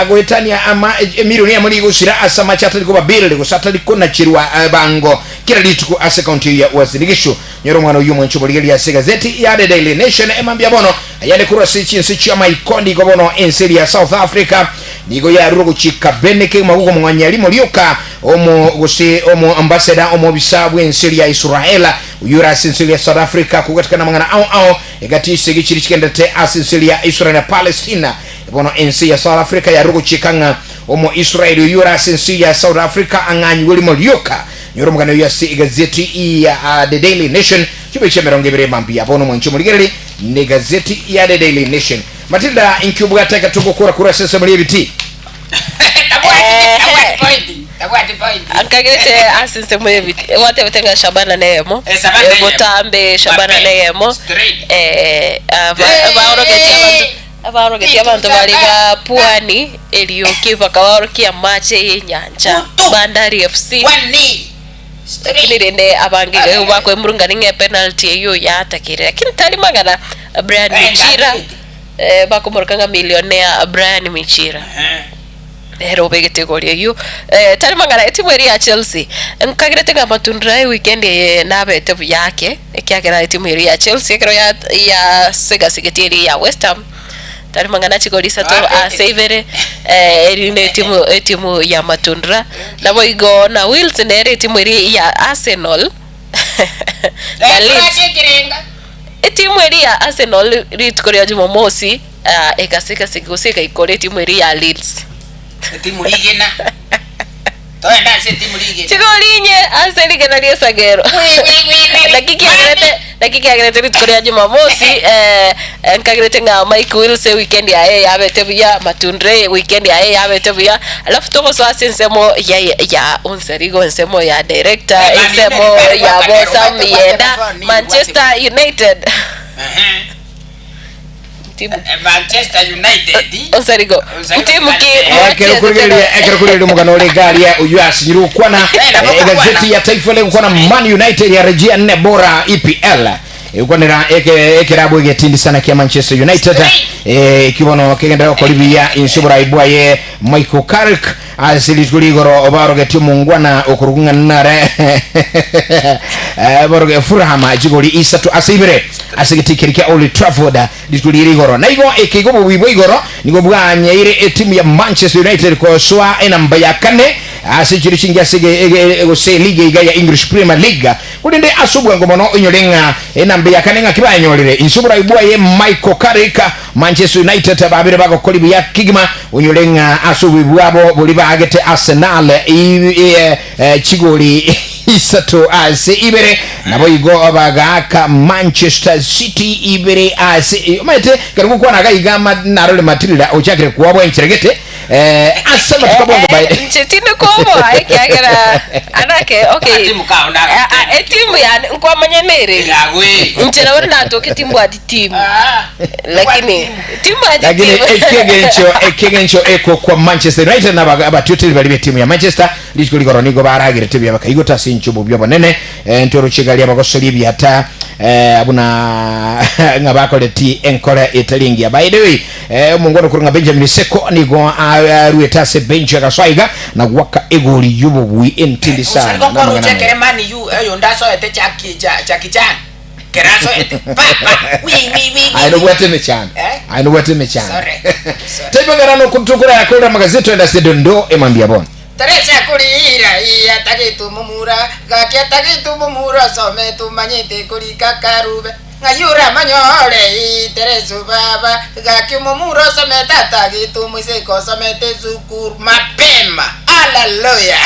goetania ama emilioni eyemo nigo egosira ase amache atari koba billed gose atari konacherwa bango kera rituko ase county eyio ya Uasin Gishu. Nyora omwana oyio omwanche oborigereria ase egazeti ya The Daily Nation emambia bono ayande korwa ase chinse chi'amaiko nigo bono ense eria ya South Africa nigo yarure ogochika bene kegima gokomong'anyia rimo rioka omo gose omo ambassador omobisa bw'ense eria ya Israel oyio ore ase ense eria ya South Africa kobwatikana namang'ana ao ao egati y'esegi chiria chigenderete ase ense eria ya Israel na Palestina. Bono ense ya South Africa yarure ogochika ng'a omo Israel oyio ore ase ense ya South Africa ang'anyigwe rimo rioka. Nyora omogano oyio ase egazeti ya The Daily Nation chibe chi'emerongo ebere mambia. Bono mwanche omorigereri negazeti ya The Daily Nation. Matilda inki obwate ekero togokora korwa ase ensemo y'ebiti? Tabwati point. Tabwati point. Nkagerete ase ensemo y'ebiti gwatebete ng'a Shabana neyemo Eh, Shabana neyemo. botambe Shabana Mapema. neyemo Straight. eh, aba- Eh. baorogetie abanto abaorogetie abanto bare ba pwani erioki bakabaorokia amache y'enyancha Kutu. Bandari FC One nil. Lakini Straight. rende abange iga bakoemurungania ng'a epenalty eyio yatakire lakini tari magana Brian Eh, Michira ndakete. eh, bakomoroka ng'a millionaire Brian Michira Eh. ere obegete igori eyio eh, tari mang'ana etimu eria ya Chelsea nkagerete ng'a amatundura eweekend eye nabete buya ake ekiagera etimu eria ya Chelsea ekero ya yasegasegetie eria ya West Ham tari mang'ana chigori isato ase ibere eh, eri ne etimu etimu ya matundura nabo igo na Wills nere etimu eria ya Arsenal na Eh, Leeds turache ekerenga. Etimu eria ya Arsenal rituko ria Jumamosi egasegase gose egaikora etimu eria ya Leeds. Etimu rigena. Toende ase etimu rigena. Chigori inye ase rigena ri'esagero. Wi, wi, wi, wi. Naki kiagerete naki kiagerete rituko ria Jumamosi eh, nkagerete ng'a Mike Wills eweekend yaye yabete buya, Matundre weekend yaye yabete buya, alafu togosoa ase ensemo ya ya Onsarigo ensemo ya director, Eh, Man ensemo United, ya gwaka- Bosa gwaka- Mienda, gwaka- Manchester United. Ehe. Timu Eh, Manchester United. Onsarigo. Onsarigo Timu ki United. Ekero kurigereria ekero kurigereria omogano ore garia oyio asinyire gokwana Eh, nabo eh, gokwana. egazeti ya Taifa Leo gokwana Man United yarejea nne bora EPL egokwanera eke ekerabu egetindi sana kia Manchester United eh, ekibono kegenderera gokora buya inse oborai bwaye Michael Carrick ase rituko rigoro barogetie omongwana okorokwa ng'a nare eh, baroge Fulham chigori isato ase ibere. Ase egetii keria kia Old Trafford rituko riria igoro. Na igo ekeigo obobuyi bwa igoro nigo bwanyeire etimu ya Manchester United kosoa enamba ya kane ase chiria chingi ase gose eligi iga ya English Premier League. Korende ase obwango mono oinyore ng'a enamba ya kane ng'aki bayenyorire inse oborai bwaye Michael Carrick Manchester United babere bagokori buya kegima onyore ng'a ase obobe bwabo boria baagete Arsenal chigori isato ase ibere naboigo bagaaka Manchester City ibere ase omanyete ekero gokwana iga iga narore Matilda ochakire koabwa enchera gete ase amatuko abongo by Inche tindi koboa ekiagera anake okay Atimu kao nagoteba. Ah, ah, etimu yane nkwamanya nere Yagwe. inche nabo ndatoke timbwati timu lakini timbwati Lakini timu ekegencho ekegencho eko kwa Manchester United na abatioteri bari b'etimu ya Manchester rituko rigoro nigo baragerete buya bakaigota ase inche obobi obonene eh, ntoroche gari abagosoria ebiata eh, buna ng'a bakoreti enkora etari engiya. By the way eh, omongwana okorwa ng'a Benjamin Seko nigo aruete ase bench agasoa iga na gwaka egori y'obobui entindi sana Osariko na amang'ana kwaroche amaya. ekere Man U oyonde asoete Jackie Ja- Jackie Chan kere asoete pa pa wi wi wi wi Aye nobwate emechando Eh? aye nobwate emechando Sorry. Sorry. Taibang'ana nokotukora korera amagazeti oenda ase dondo emambia bono Teresa kurira atagete omomura gaki atagete omomura osomete omanyete korika karube ng'ai oramanyore Teresa baba gaki omomura osomete atagete omoiseke osomete esukuru mapema haleluya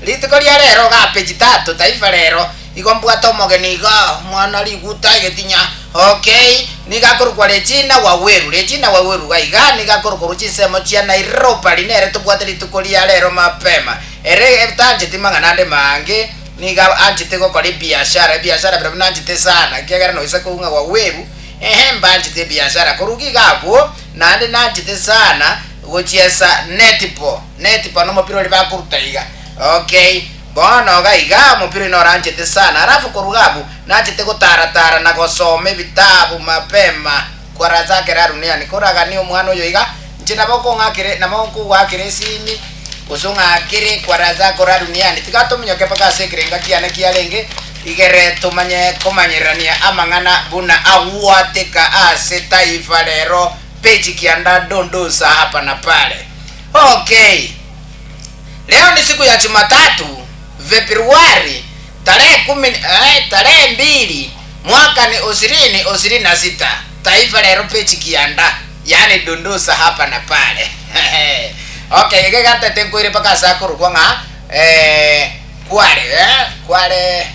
rituko ria rero gape chitatu taifa rero Igo mbwate omogeni iga, omwana riguta egetinya. Okay, nigo akorokwa Regina Waweru. Regina Waweru iga iga nigo akorokwa chinsemo chia Nairobi nere tobwate rituko ria rero mapema. Ere tancheti mang'ana ande maange, nigo anchete gokora ebiashara, ebiashara birobio nanchete sana, ekiagera noisa koigwa ng'a Waweru, ehe mbanchete ebiashara. Korwa iga abwo, naende nanchete sana gochiesa netball. Netball nomopira oria bakoruta iga. Okay. Bono iga iga omopira oino oranchete sana, alafu korwa iga abwo nachete gotara-tara na gosoma ebitabu mapema kwa Razak Raruniani koraganie omwana oyo iga inche nabo okong'akere nabo nkogoakera esimi gose ong'akere kwa Razak Raruniani tiga tominyoke mpaka ase ekerenga kiane kiarenge igere tomanye komanyerania amang'ana buna agwateka ase taifa rero page kianda dondosa hapa na pale okay. Leo ni siku ya Jumatatu, Februari tarehe kumi, eh, tarehe mbili mwaka ni ishirini ishirini na sita. Taifa Lero peji kianda, yani dundusa hapa na pale. Okay, ege gatete nkoire mpaka ase akorokwa ng'a eh, kware eh, kware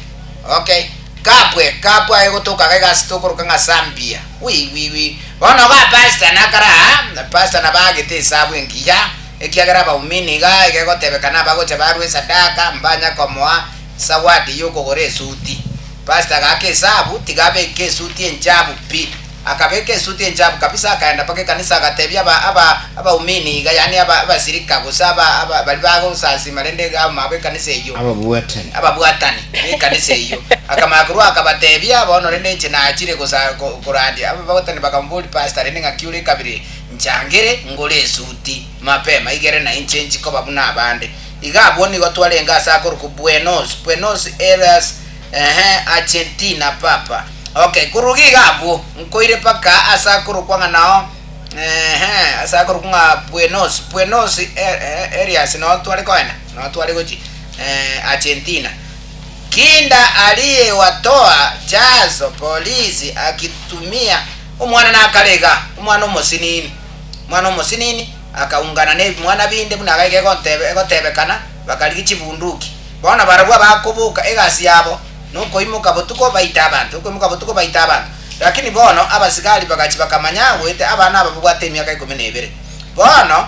okay Kabwe, Kabwe aye gotoka iga egasi tokoroka ng'a Zambia. Wi wi wi. Bono iga pastor nakare aa, pastor nabo agete esabu engiya. Ekiagera abaumini iga egegotebekana abagocha barue esadaka, mbanya komoa sawadi y'okogora esuti. Pastor agaaka esabu, tiga abeke esuti enchabu pi. Akabeka esuti enchabu kabisa, akaenda mpaka ekanisa agatebia aba aba abaumini iga, yaani aba abasirika gose aba aba baria bagosasima rende iga amabo ekanisa eyio. Ababwatani. Ababwatani b'ekanisa eyio. Akamanya korwa akabatebia, Bono rende inche nachire gosa ko korandia. Ababwatani bakamoboria, Pastor, rende ng'aki ore ekabira eye? Nchangere ngore esuti mapema igere na inche inchi koba buna abande. Iga abwo nigo twarenge ase akorokwa Buenos, Buenos Aires, ehe, Argentina papa. Okay, korwa iga abwo nkoire paka ase akorokwa ng'a nao, ehe, ase akorokwa ng'a Buenos, Buenos Aires noo tware koenda, noo tware gochia, Argentina. Kinda aliyewatoa jaso polisi akitumia Omwana nakare iga, omwana omosinini, omwana omosinini akaungana nebimwana binde buna iga egontebe egotebekana, bakarigia chibunduki. Bono barabwo abakoboka egasi yabo nokoimoka botuko baite abanto, okoimoka botuko baite abanto. Lakini bono abasigari bagachia bakamanya goeta abana aba babwate emiaka ikomi na ebere. Bono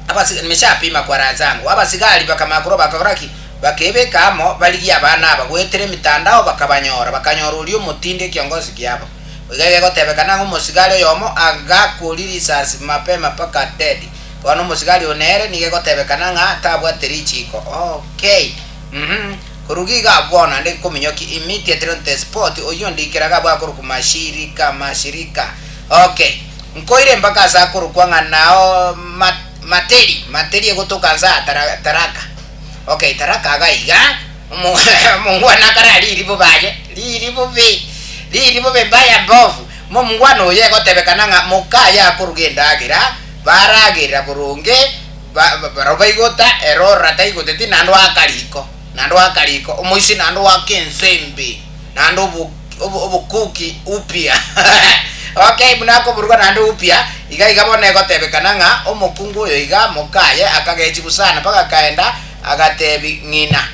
abasi nimeshapima kwa raha zangu, abasigari bakamanya korwa bakakora ki? Bakebeka amo barigie abana aba goetera emitandao bakabanyora, bakanyora oria omotindi ekiongosi kiabo. Iga egotebekana ng'a omosigari oyomo agakoria risasi mapema mpaka dead. Bono omosigari oyo nere nigo egotebekana ng'a tabwate richiko. Okay. Uhum. Koruga iga abwo bono naende nkominyokia immediately on the spot oyio ndikera iga abwo akorokwa mashirika mashirika. Okay. Nkoire mpaka ase akorokwa ng'a nao ma materi materi egotoka nse aa tara taraka. Okay taraka iga iga. Omongwana akarariri bobe aye, riri bobe. Riri bobe mbaya mbovu, momongwana oyo egotebekana ng'a mokaye akoruga endagera, baragera boronge, ba, ba, barabwo baigota, ere orora taigoteti, naende oaka riko, naende oaka riko, omoisia naende oaka ensembe, naende obo, obo, obokuki upya. Okay, buna akoburuga naende upya, iga iga bono egotebekana ng'a omokungu oyo iga mokaye akagechigwa sana mpaka akaenda agatebi ng'ina,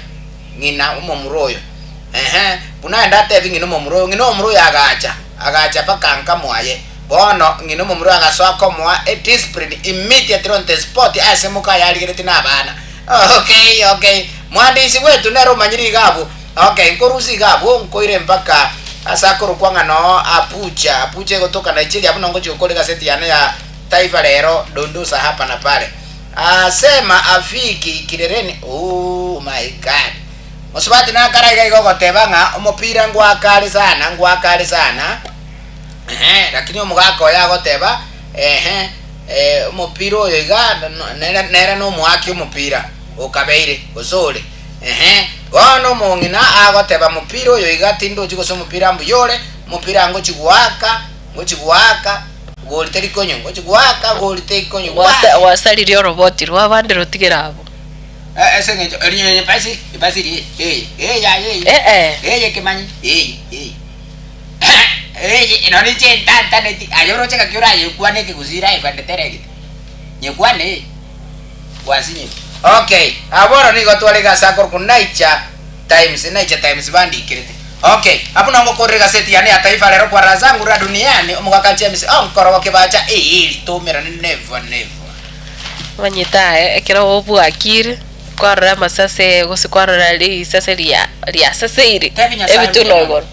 ng'ina omomura oyo. Ehe, buna aye ndatebi ng'ina omomura oyo, ng'ina omomura oyo agacha, agacha mpaka nka mwaye. Bono ng'ina omomura oyo agasoa komoa ediscipline immediately on the spot ase mokaye arigeretie na abana. Okay, okay, mwandishi bwetu nere omanyire iga abwo. Okay, nkorusia iga abwo, nkoire mpaka ase akorokwa ng'a noo Abuja, Abuja egotoka Nigeria, buna ngochia gokora egaseti yane ya Taifa Lero, dondosa hapa na pale. Asema afiki kileleni, ooh my God. Mosubati nakare iga iga ogoteba ng'a omopira ngwaka are sana, ngwaka are sana, ehe, lakini omogaka oye agoteba, ehe, omopira oyo iga nere nere nomoaki omopira okabeire, gose ore, ehe. Bono omong'ina agoteba mopira oyo iga tindochi gose omopira mbuya ore, omopira ngochi goaka, ngochi goaka, gori teri konywa, ngochi goaka gori teri konywa. Gwasa gwasaririe oroboti rw'abande rotigere abwo. Ase eng'encho eri eye basi basi eri eye eye aye eye Eh, eh. eye kemanyi eye eye eye nonye inche ntantaneti aye oroche gaki orayekwane ekegusii live and direct nyekwane eye gwasinyire okay abwo bono nigo tware iga ase akorokwa Nature Times Nature Times bandikerete okay abwo nabo ngokorera egaseti yane ya Taifa Lero kwa raha zangu la duniani omogaka James onkorogo kebacha eeri toumerane never never. Omanyete aye ekero obwakire, kwarora amasase gose kwarora risase ria riasaseire Tebi Nyasaye ebitunwa mbuya mono. igoro,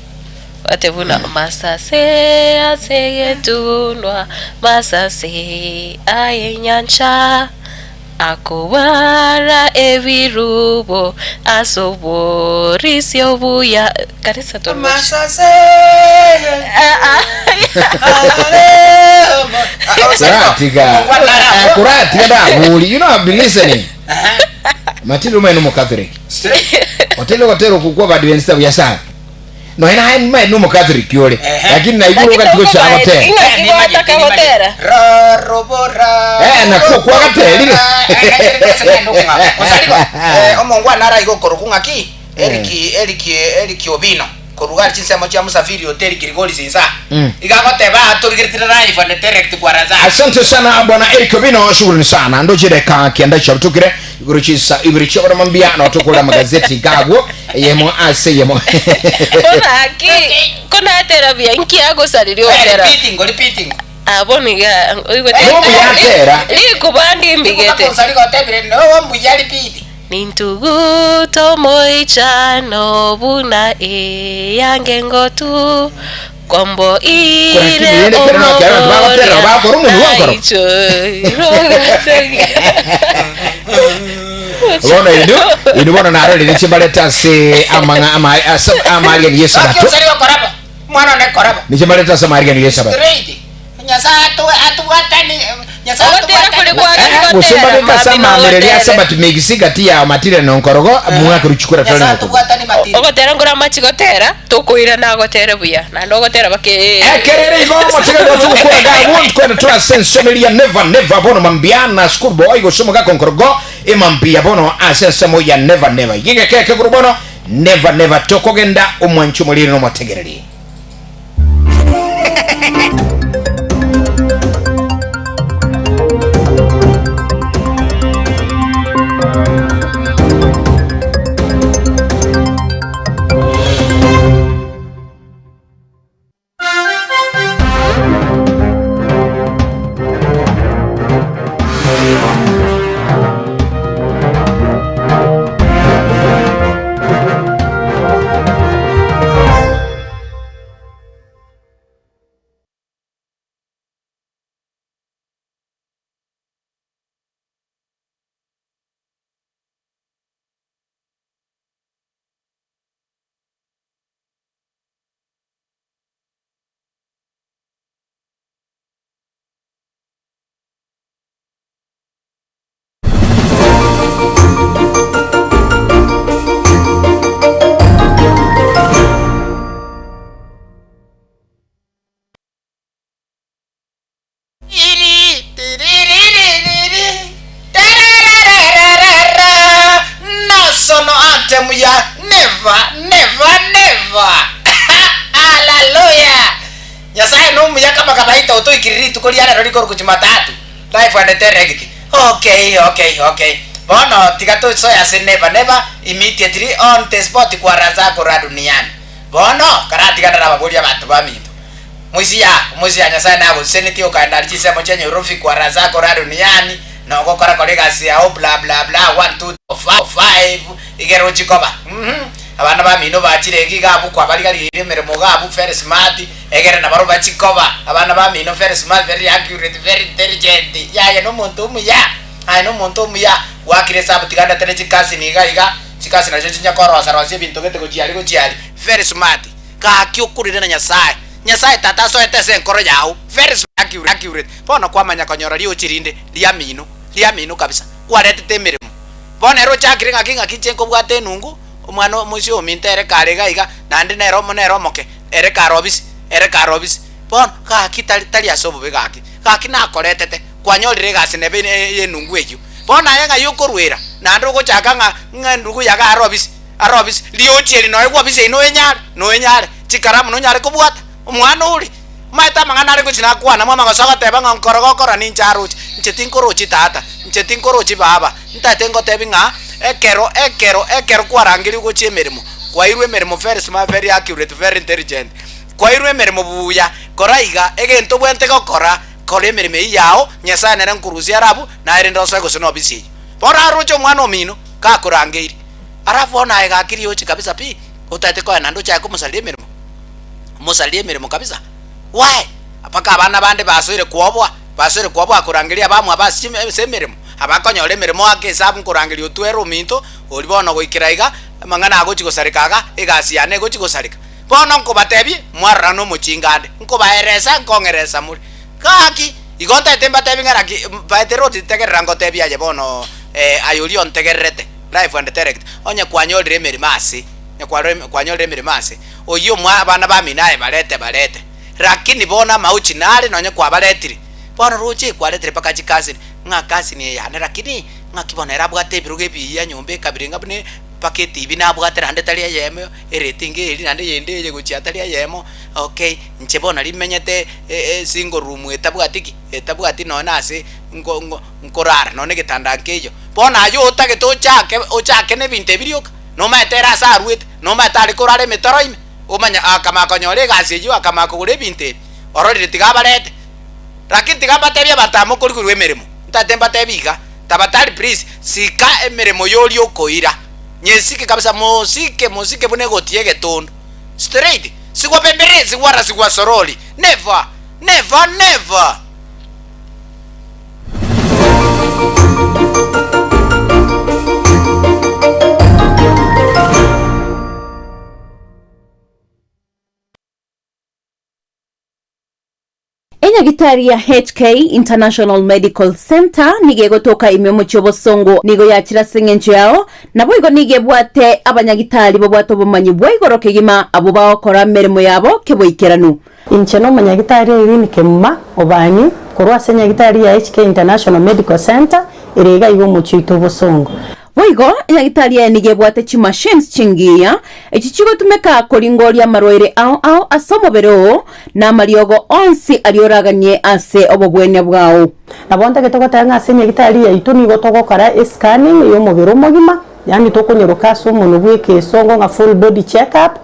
obwate buna masase ase egetunwa, masase aye enyancha, akobara ebirubo ase oborisia obuya, kanisa toroche. Amasase Kuratiga. Kuratiga ndaburi. You know I've been listening. Matilda umaye no Catholic. Otele gotera okukwa Badventista buya sana. No ena hae mae no Catholic yore. Ehe. Lakini na iguru Lakini gati gocha okobae- gotera. Ing'aki gwataka gotera? Eh, nakwo kwagaterire. omongwana araiga okorokwa ng'aki Eric Eric Eric Obino korwa gari chinsemo chia Musafiri Hotel Kilgoris insa iga agoteba aa torigeretie live and direct kwa Razak. Asante sana bwana Eric Obino, shukrani sana ndochireka kianda chabutukire iguru chisa ibiri chia orama mbia na tukura magazeti gagwo yemo ase yemo Bono aki konatera buya nki agosariria Eh, otera repeating, repeating. abwo niga oigwete Bobu yatera. rikubandi mbigete Osarigo otebire no mbuya repeat. Nintuguta omoichano buna eyange engotu, kwamboire Lakini yende kero na kero abantu bagotera bakora omonwa gwankoro. Bono indu indu bono narorire chimbarete ase amang'a ama ase amaarigani y'esabato Gaki osarigo korabo. Mwana one korabo. nichimbarete ase amaarigani y'esabato Straight. Nyasaye atu atubwatani Nyasaye Ogotera atubwatani. kore gwa- Eh, eh, gose mbabeke ase amaamereri ase batumigisi gati ya matire na nkorogo mwaka ruchukura tore Nyasaye nokobua. atubwatani matire. Ogotera nkore amache gotera, tokoirana agotere buya, naende ogotera bake Ekerere igo omochegeri gocha gokora gabu nkwenda twase ensomeria never never bono mambia na school boy gose omogaka onkorogo emambia bono ase ensemo ya never never igegeke ekegoro bono never never tokogenda omwanchi omoriri na omotegereri. muya never never never Hallelujah Nyasaye nomuya kama kabaita otoikiri rituko ria rero rikorokwa Jumatatu life and direct okay okay okay bono tiga tosoe ase never never immediately on the spot kwaraza kora duniani bono karatiga narababorie abanto baminto Moisia, omoisia Nyasae nagosenetie okaenda aria chinsemo chia Nyorofi kwaraza kora duniani na ogokora kora egasi yao bla bla bla one two four five igere ochie koba uhum abana bamino bachire iga iga abwo kwabarigarigeire emeremo iga abwo very smart egere nabarobwo bachie koba abana bamino very smart very accurate very intelligent yaya na omonto omuya aye na omonto omuya gwakire esabu tiga ndetere chikasini iga iga chikasini nachio chinya korosa rosia ebinto gete gochia aria gochia aria very smart Gaki okurire na Nyasae, Nyasae Tata asoete ase enkoro yao, very accurate, bono kwamanya konyora riochi rinde riamino, riamino kabisa, kwaretete emeremo. Bono ere ochakire ng'aki ng'aki inche nkobwata enungu, omwana omoisia ominto ere kare iga iga, naende nere omo nere omoke, ere kare obisi, ere kare obisi. Bono gaki tari tari ase obobe gaki, gaki nakoretete, kwanyorire egasi nebe ye enungu eyio. Bono aye ng'ai okorwera, naende ogochaka ng'a ng'a endugu yago are obisi. Arobise riochi eri noegwe obise eye noenyare, noenyare, chikaramu nonyare kobwata, omwana ore. Omanyete amang'ana are gochia nakwana mwama gose ogoteba ng'a nkoro gokora ninche aroche, inche tinkorochi tata, inche tinkorochi baba, ntaete ngotebi ng'a ekero ekero ekero kwarangerigwe gochia emeremo, kwairwe emeremo very smart, very accurate, very intelligent, kwairwe emeremo buya, kora iga, egento obwenerete gokora, kora emeremo eyio yao, Nyasaye nere nkorusia are abwo, naye rende osoe gose na obisi eyio. Bono aroche omwana omino, gakorangeiri. Alafu bono aye gaki riochi kabisa pi, otagete konya naende ochake komosaria emeremo, omosarie emeremo kabisa, why? Mpaka abana bande basoire kwoboa, basoire kwoboa korangeria abamwabo ase chime ase emeremo, abakonyora emeremo ake esabu nkorangeria otwere ominto, oria bono goikera iga, amang'ana agochi gosareka iga, egasi yane egochi gosareka. Bono nkobatebie, mwarora nomochinga ande, nkobaeresa nkong'eresa more. Gaki, igo ntagete mbatebie ng'a naki, mbaete roti tegerera ngotebie aye bono aye oria ontegererete. Life and direct, onye kwanyorire emeremo ase, onye kwarore kwanyorire emeremo ase, oyio omwa abana bamino aye barete barete, lakini bono amauchi nare nonye kwabaretire, bono roche kwaretire mpaka chikasini, ng'a kasini eye yane lakini ng'aki bono ere abwate ebirogo ebiya nyomba ekabire ng'a buna mpaka etibi nabwate naende tari eyemo erating eria naende eyende eye gochia tari eyemo, okay, inche bono rimenyete esingle room etabwati ki? Etabwati nonye na ase nko nko nkorara nonye na egetanda nkeiyo. Bono aye otagete ochake ochake nebinto ebi rioka, nomaete ere ase aruete, nomaete are korara emetaro ime, omanye akamanya konyora egasi eyio akamanya kogora ebinto ebi, ororire tiga abarete. Lakini tiga mbatebie abanto aba mokorigorwa emeremo, ntagete mbatebie iga, tabatari please, sika emeremo yoria okoira, nyesike kabisa mosike mosike buna egoti ya egetondo, straight, sigwa bembere sigwa wala sigwa sorori, never, never, never. Enyagitari ya HK International Medical Centre nigo egotoka ime omochie obosongo nigo yachire ase eng'encho yao, naboigo nigo ebwate abanyagitari babwate obomanyi bwa igoro kegima abwo bagokora emeremo yabo keboikeranu. Inche nomonyagitari Irene Kemuma Obanyi, korwa ase enyagitari ya HK International Medical Centre ere iga iga omochie oito Bosongo. Boigo, enyagitari eye nigo ebwate chimachines chingiya, echi chigotumeka koringoria amarwaire ao ao ase omobere oo, na amariogo onsi aria oraganie ase obobwenia bwao. Nabo ntagete goteba ng'a ase enyagitari yaito nigo togokora escanning y'omobere omogima, Yaani tokonyeroka ase omonwe bw'ekesongo ng'a full body check up,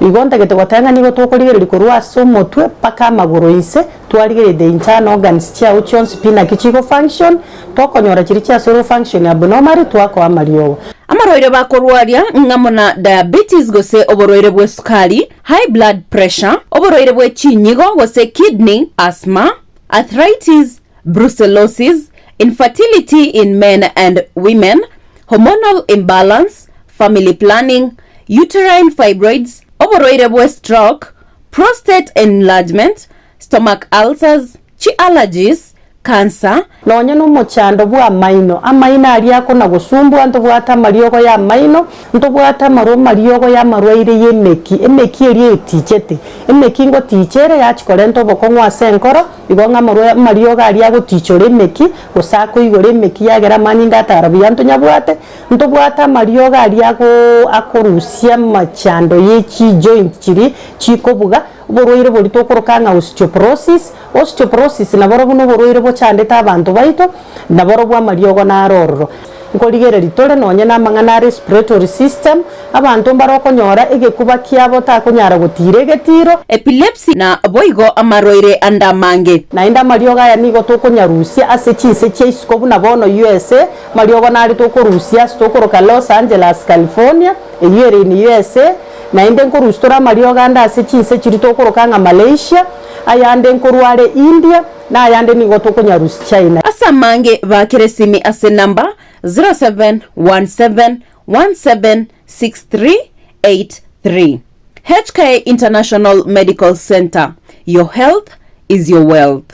igo ntagete goteba ng'a nigo tokorigereria korwa ase omotwe mpaka amagoro inse, twarigereria the internal organs chiago chionsi pi naki chigo function, tokonyora chiria chiasore function abnormally twakoa amariogo. Amarwaire bakorwaria ng'amo na diabetes gose oborwaire bw'esukari, high blood pressure, oborwaire bwe chinyigo gose kidney, asthma, arthritis, brucellosis, infertility in men and women, hormonal imbalance, family planning, uterine fibroids, oborwaire bwe stroke, prostate enlargement, stomach ulcers, chi allergies, cancer, Nonya nomochando bw'amaino, amaino aria akona-gosumbua, ntobwate amariogo y'amaino, ntobwate amarwa amariogo y'amarwaire y'emeki, emeki eria etichete. Emeki ngoticha ere yachia korenta obokong'u ase enkoro. Igo ng'a amarwa amariogo aria agotichora emeki, gose akoigora emeki yagera amanyinga atara buya ntonyabwate, ntobwate amariogo aria agoo akorusia amachando ye chijoint chiria chikobuga, oborwaire boria tokoroka ng'a osteoporosis, osteoporosis naborobwo na oborwaire bochandete abanto baito, naborobwo amariogo naro ororo. Nkorigereria tore nonye namang'ana a respiratory system, abanto mbare okonyora egekuba kiabo takonyara gotiira egetiro. Epilepsy na boigo amarwaire ande amange. Naende amariogo aya nigo tokonyarusia ase chinse chia isiko buna bono USA, amariogo nare tokorusia ase tokoroka Los Angeles, California, eyio ere in USA, naende nkorusia tore amariogo ande ase chinse chiria tokoroka ng'a Malaysia, ayande nkorwa are India, Na ayande nigo tokonyarusia China. Ase amange baakere esimi ase enamba 0717176383. HK International Medical Centre, your health is your wealth.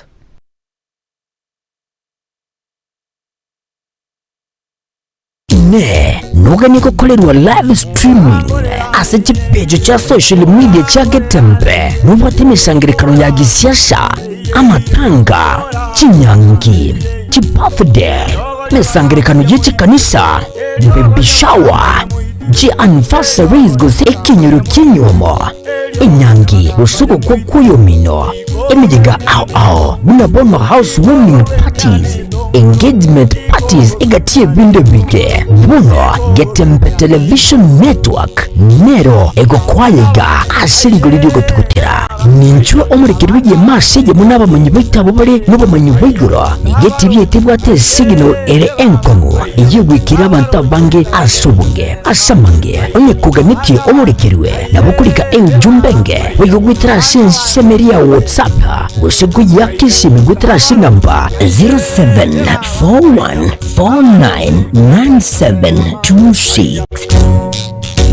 Inee! Noganie gokorerwa live streaming ase chipeji chia social media chia Getembe? Nobwate emesangererekano ya gisiasa, amatanga, chinyangi, chibirthday, emesangererekano ye chikanisa, baby shower, chianniversaries gose ekenyoro ki'enyiomo, enyangi gose ogokwa kw'oyomino, emeyega ao ao buna bono house warming parties, engagement parties egati y'ebinto ebinge. Bono Getembe Television Network nero egokwaya iga ase rigori ri'ogotugutera. Ninchwe omorekeri bw'egeema ase eyemo n'abamanyi baito abwo bare nobomanyi bwa igoro. Nigo etibi yaito ebwate esignal ere enkong'u eyio egoikera abanto abange ase obonge. Ase amange, onye koganetie omorekerwe, nabo okorika eujumbe enge boigo goetera ase ensemo eria ya WhatsApp gose koyiaka esimi goetera ase enamba 0741499726.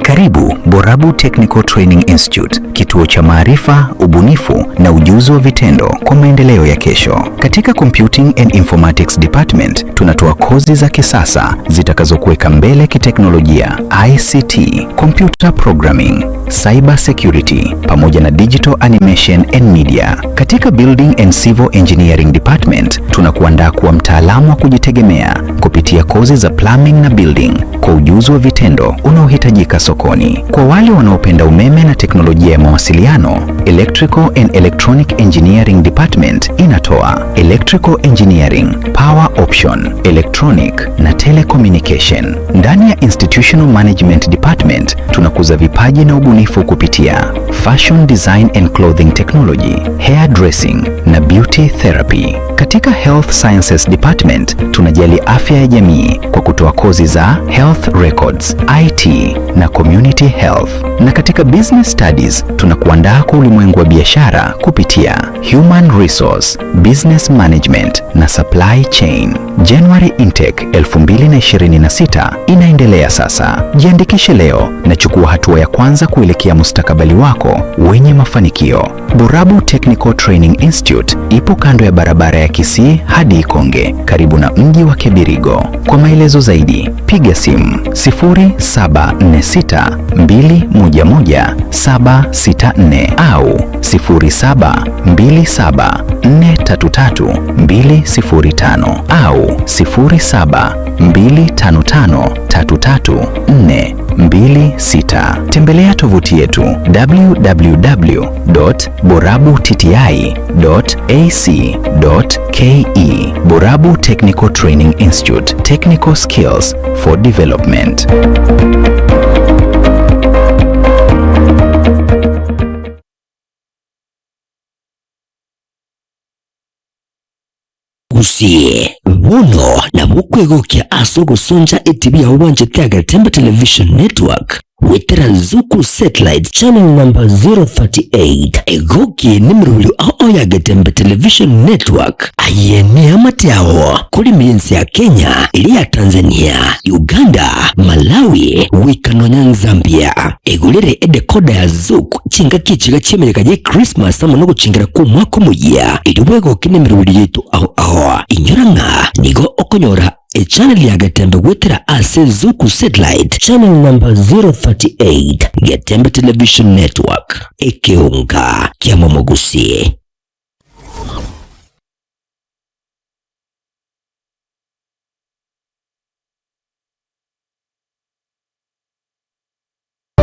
Karibu Borabu Technical Training Institute, kituo cha maarifa, ubunifu na ujuzi wa vitendo kwa maendeleo ya kesho. Katika Computing and Informatics Department tunatoa kozi za kisasa zitakazokuweka mbele kiteknolojia, ICT, computer programming, cyber security pamoja na digital animation and media. Katika Building and Civil Engineering Department tunakuandaa kuwa mtaalamu wa kujitegemea kupitia kozi za plumbing na building kwa ujuzi wa vitendo unaohitajika sokoni. Kwa wale wanaopenda umeme na teknolojia ya mawasiliano, Electrical and Electronic Engineering Department inatoa Electrical Engineering, Power Option, Electronic na Telecommunication. Ndani ya Institutional Management Department tunakuza vipaji na ubunifu kupitia Fashion Design and Clothing Technology, Hair Dressing na Beauty Therapy. Katika Health Sciences Department tunajali afya ya jamii kwa kutoa kozi za Health Records, IT na Community Health. Na katika Business Studies tunakuandaa kwa ulimwengu wa biashara kupitia Human Resource, Business Management na Supply Chain. January Intake 2026 inaendelea sasa. Jiandikishe leo na chukua hatua ya kwanza kuelekea mustakabali wako wenye mafanikio. Borabu Technical Training Institute ipo kando ya barabara ya Kisii hadi Ikonge, karibu na mji wa Kebirigo. Kwa maelezo zaidi, piga simu 0746211764 au 0727433205 au 0725533426. Tembelea tovuti yetu www.borabutti.ac.ke. Borabu Technical Training Institute, Technical Skills for Development. Gusii, bono nabo okwegokia ase ogosoncha etibi yao bwanchete ya Getembe Television Network goetera Zuku Satellite channel number 038. Egoki nemerobrio ao ao ya Getembe Television Network. Aye neamate ao kore emensi ya Kenya, eria ya Tanzania, Uganda, Malawi, goika nonya Zambia. Egorere edecoder ya Zuku chingaki echiga chi'emereka ye Christmas amo nogochingera kw'omwaka omoyia, erio bwegoke nemerobrio yaito ao ao. Inyora ng'a nigo okonyora. Echannel ya Getembe goetera ase Zuku Satellite channel number 038, Getembe Television Network, ekeonga ki'amomogusi.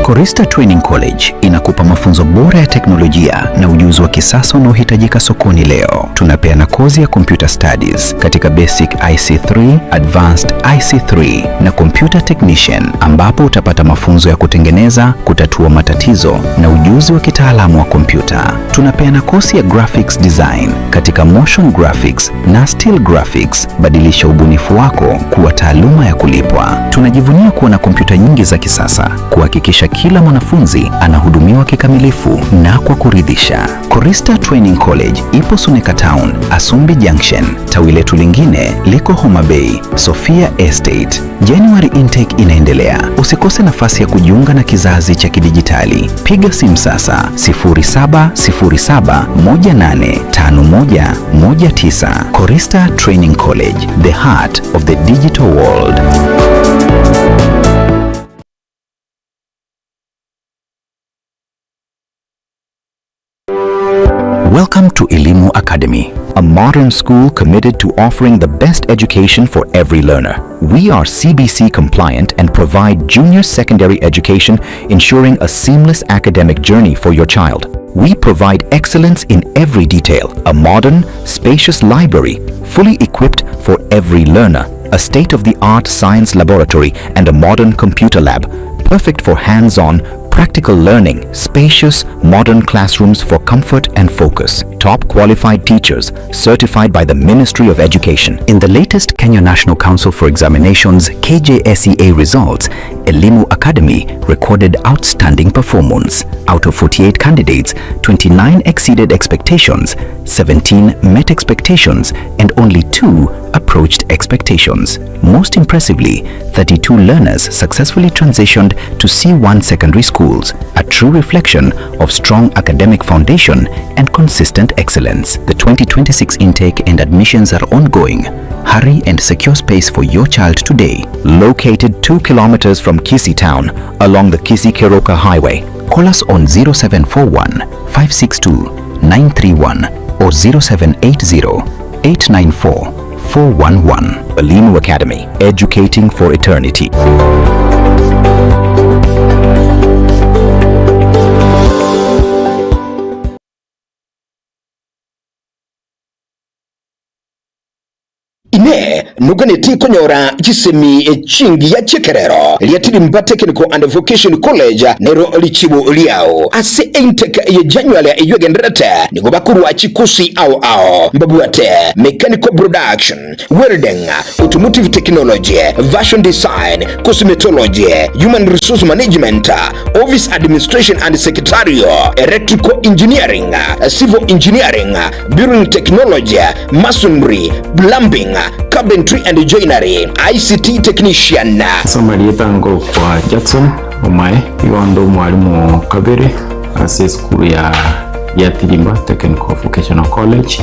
Korista Training College inakupa mafunzo bora ya teknolojia na ujuzi wa kisasa unaohitajika sokoni leo. Tunapeana kozi ya Computer Studies katika Basic IC3, Advanced IC3 na Computer Technician ambapo utapata mafunzo ya kutengeneza, kutatua matatizo na ujuzi wa kitaalamu wa kompyuta. Tunapeana kozi ya Graphics Design katika Motion Graphics na Still Graphics. Badilisha ubunifu wako kuwa taaluma ya kulipwa. Tunajivunia kuwa na kompyuta nyingi za kisasa kuhakikisha kila mwanafunzi anahudumiwa kikamilifu na kwa kuridhisha. Korista Training College ipo Suneka Town, Asumbi Junction. Tawi letu lingine liko Homa Bay, Sofia Estate. January intake inaendelea. Usikose nafasi ya kujiunga na kizazi cha kidijitali. Piga simu sasa 0707185119. Korista Training College, the heart of the digital world. Welcome to Elimu Academy, a modern school committed to offering the best education for every learner. We are CBC compliant and provide junior secondary education, ensuring a seamless academic journey for your child. We provide excellence in every detail, a modern, spacious library, fully equipped for every learner, a state-of-the-art science laboratory and a modern computer lab, perfect for hands-on, practical learning, spacious, modern classrooms for comfort and focus, top qualified teachers certified by the Ministry of Education. In the latest Kenya National Council for Examinations KJSEA results, Elimu Academy recorded outstanding performance. Out of 48 candidates, 29 exceeded expectations, 17 met expectations, and only 2 approached expectations. Most impressively, 32 learners successfully transitioned to C1 secondary schools, a true reflection of strong academic foundation and consistent excellence. The 2026 intake and admissions are ongoing. Hurry and secure space for your child today. Located 2 kilometers from Kisii town along the Kisii Keroka Highway. Call us on 0741 562 931 or 0780 894 411. Elimu Academy, educating for eternity. Inee! Noganeti konyora chisemi chingiya chi'ekerero ria Tirimba Technical and Vocation College nero richibu riao ase intake ye January eyio egendererete nigo bakorwa chikosi ao ao mbabwate Mechanical Production, Welding, Automotive Technology, Fashion Design, Cosmetology, Human Resource Management, Office Administration and Secretarial, Electrical Engineering, Civil Engineering, Building Technology, Masonry, Plumbing, Carpentry and Joinery, ICT Technician. Ase amarieta nkorokwa Jackson Omae, igo inde omwalimu o kabere ase esukuru ya Giatirimba Technical Vocational College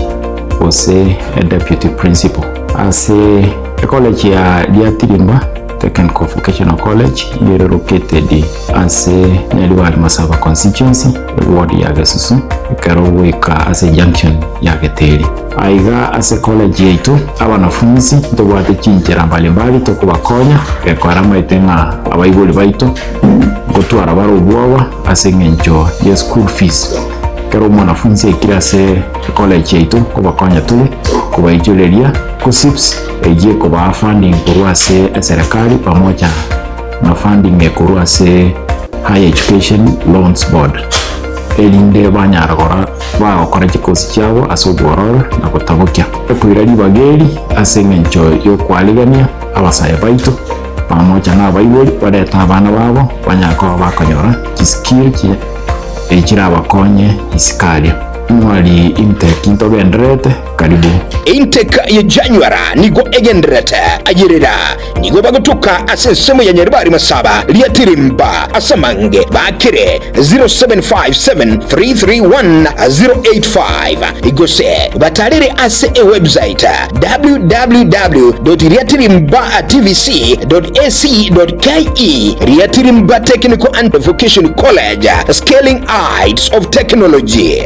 gose deputy principal. Ase ecollege ya Giatirimba Technical Vocational College nigo ere located ase Nyaribari Masaba Constituency, eward ya Gesusu, ekero ogoika ase junction ya Geteri. Aiga ase college yaito abanafunsi ntobwate chinchera mbalimbali tokobakonya gekora amaete ng'a abaibori baito ngotwara bare obwoba ase eng'encho ye school fees. Ekero omwanafunsi aikire ase ecollege yaito nkobakonya tore kobaichoreria KUCCPS eyio ekobaa funding korwa ase eserekari pamoja na funding ekorwa ase Higher Education Loans Board erinde banyara gora bagokora chikosi chiabo ase obwororo na gotabokia. Ekoira ribaga eri ase engencho y'okwarigania abasae baito pamoja na abaibori barete abana babo banyare koba bakonyora chiskill chirabakonye isiko aria. Mwari intake ntogendererete, karibu. Intake ya January nigo egendererete ayerera nigo bagotoka ase ensemo ya Nyaribari Masaba Riatirimba ase amange bakire 0757331085 gose batarere ase ewebsite www.riatirimbatvc.ac.ke Riatirimba Technical and Vocation College, scaling heights of technology.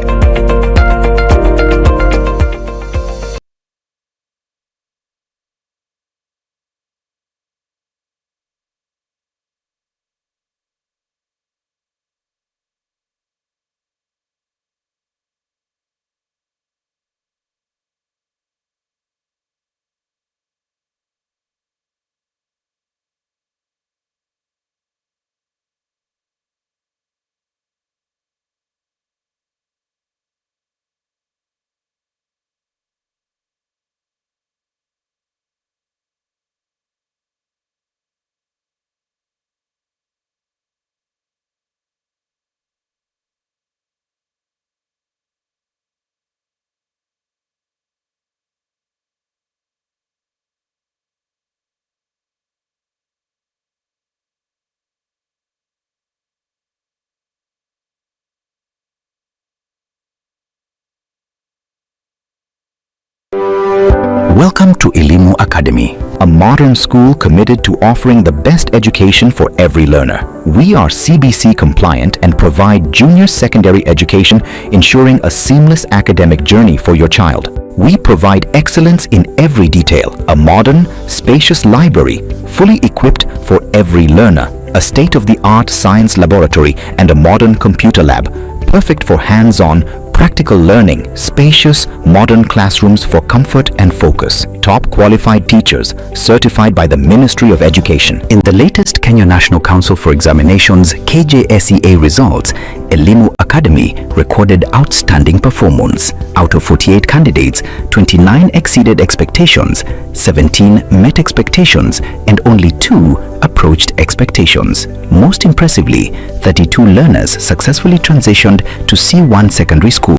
Welcome to Elimu Academy, a modern school committed to offering the best education for every learner. We are CBC compliant and provide junior secondary education, ensuring a seamless academic journey for your child. We provide excellence in every detail, a modern, spacious library, fully equipped for every learner, a state-of-the-art science laboratory and a modern computer lab, perfect for hands-on, practical learning, spacious, modern classrooms for comfort and focus, top qualified teachers certified by the Ministry of Education. In the latest Kenya National Council for Examinations KJSEA results, Elimu Academy recorded outstanding performance. Out of 48 candidates, 29 exceeded expectations, 17 met expectations, and only 2 approached expectations. Most impressively, 32 learners successfully transitioned to C1 secondary school.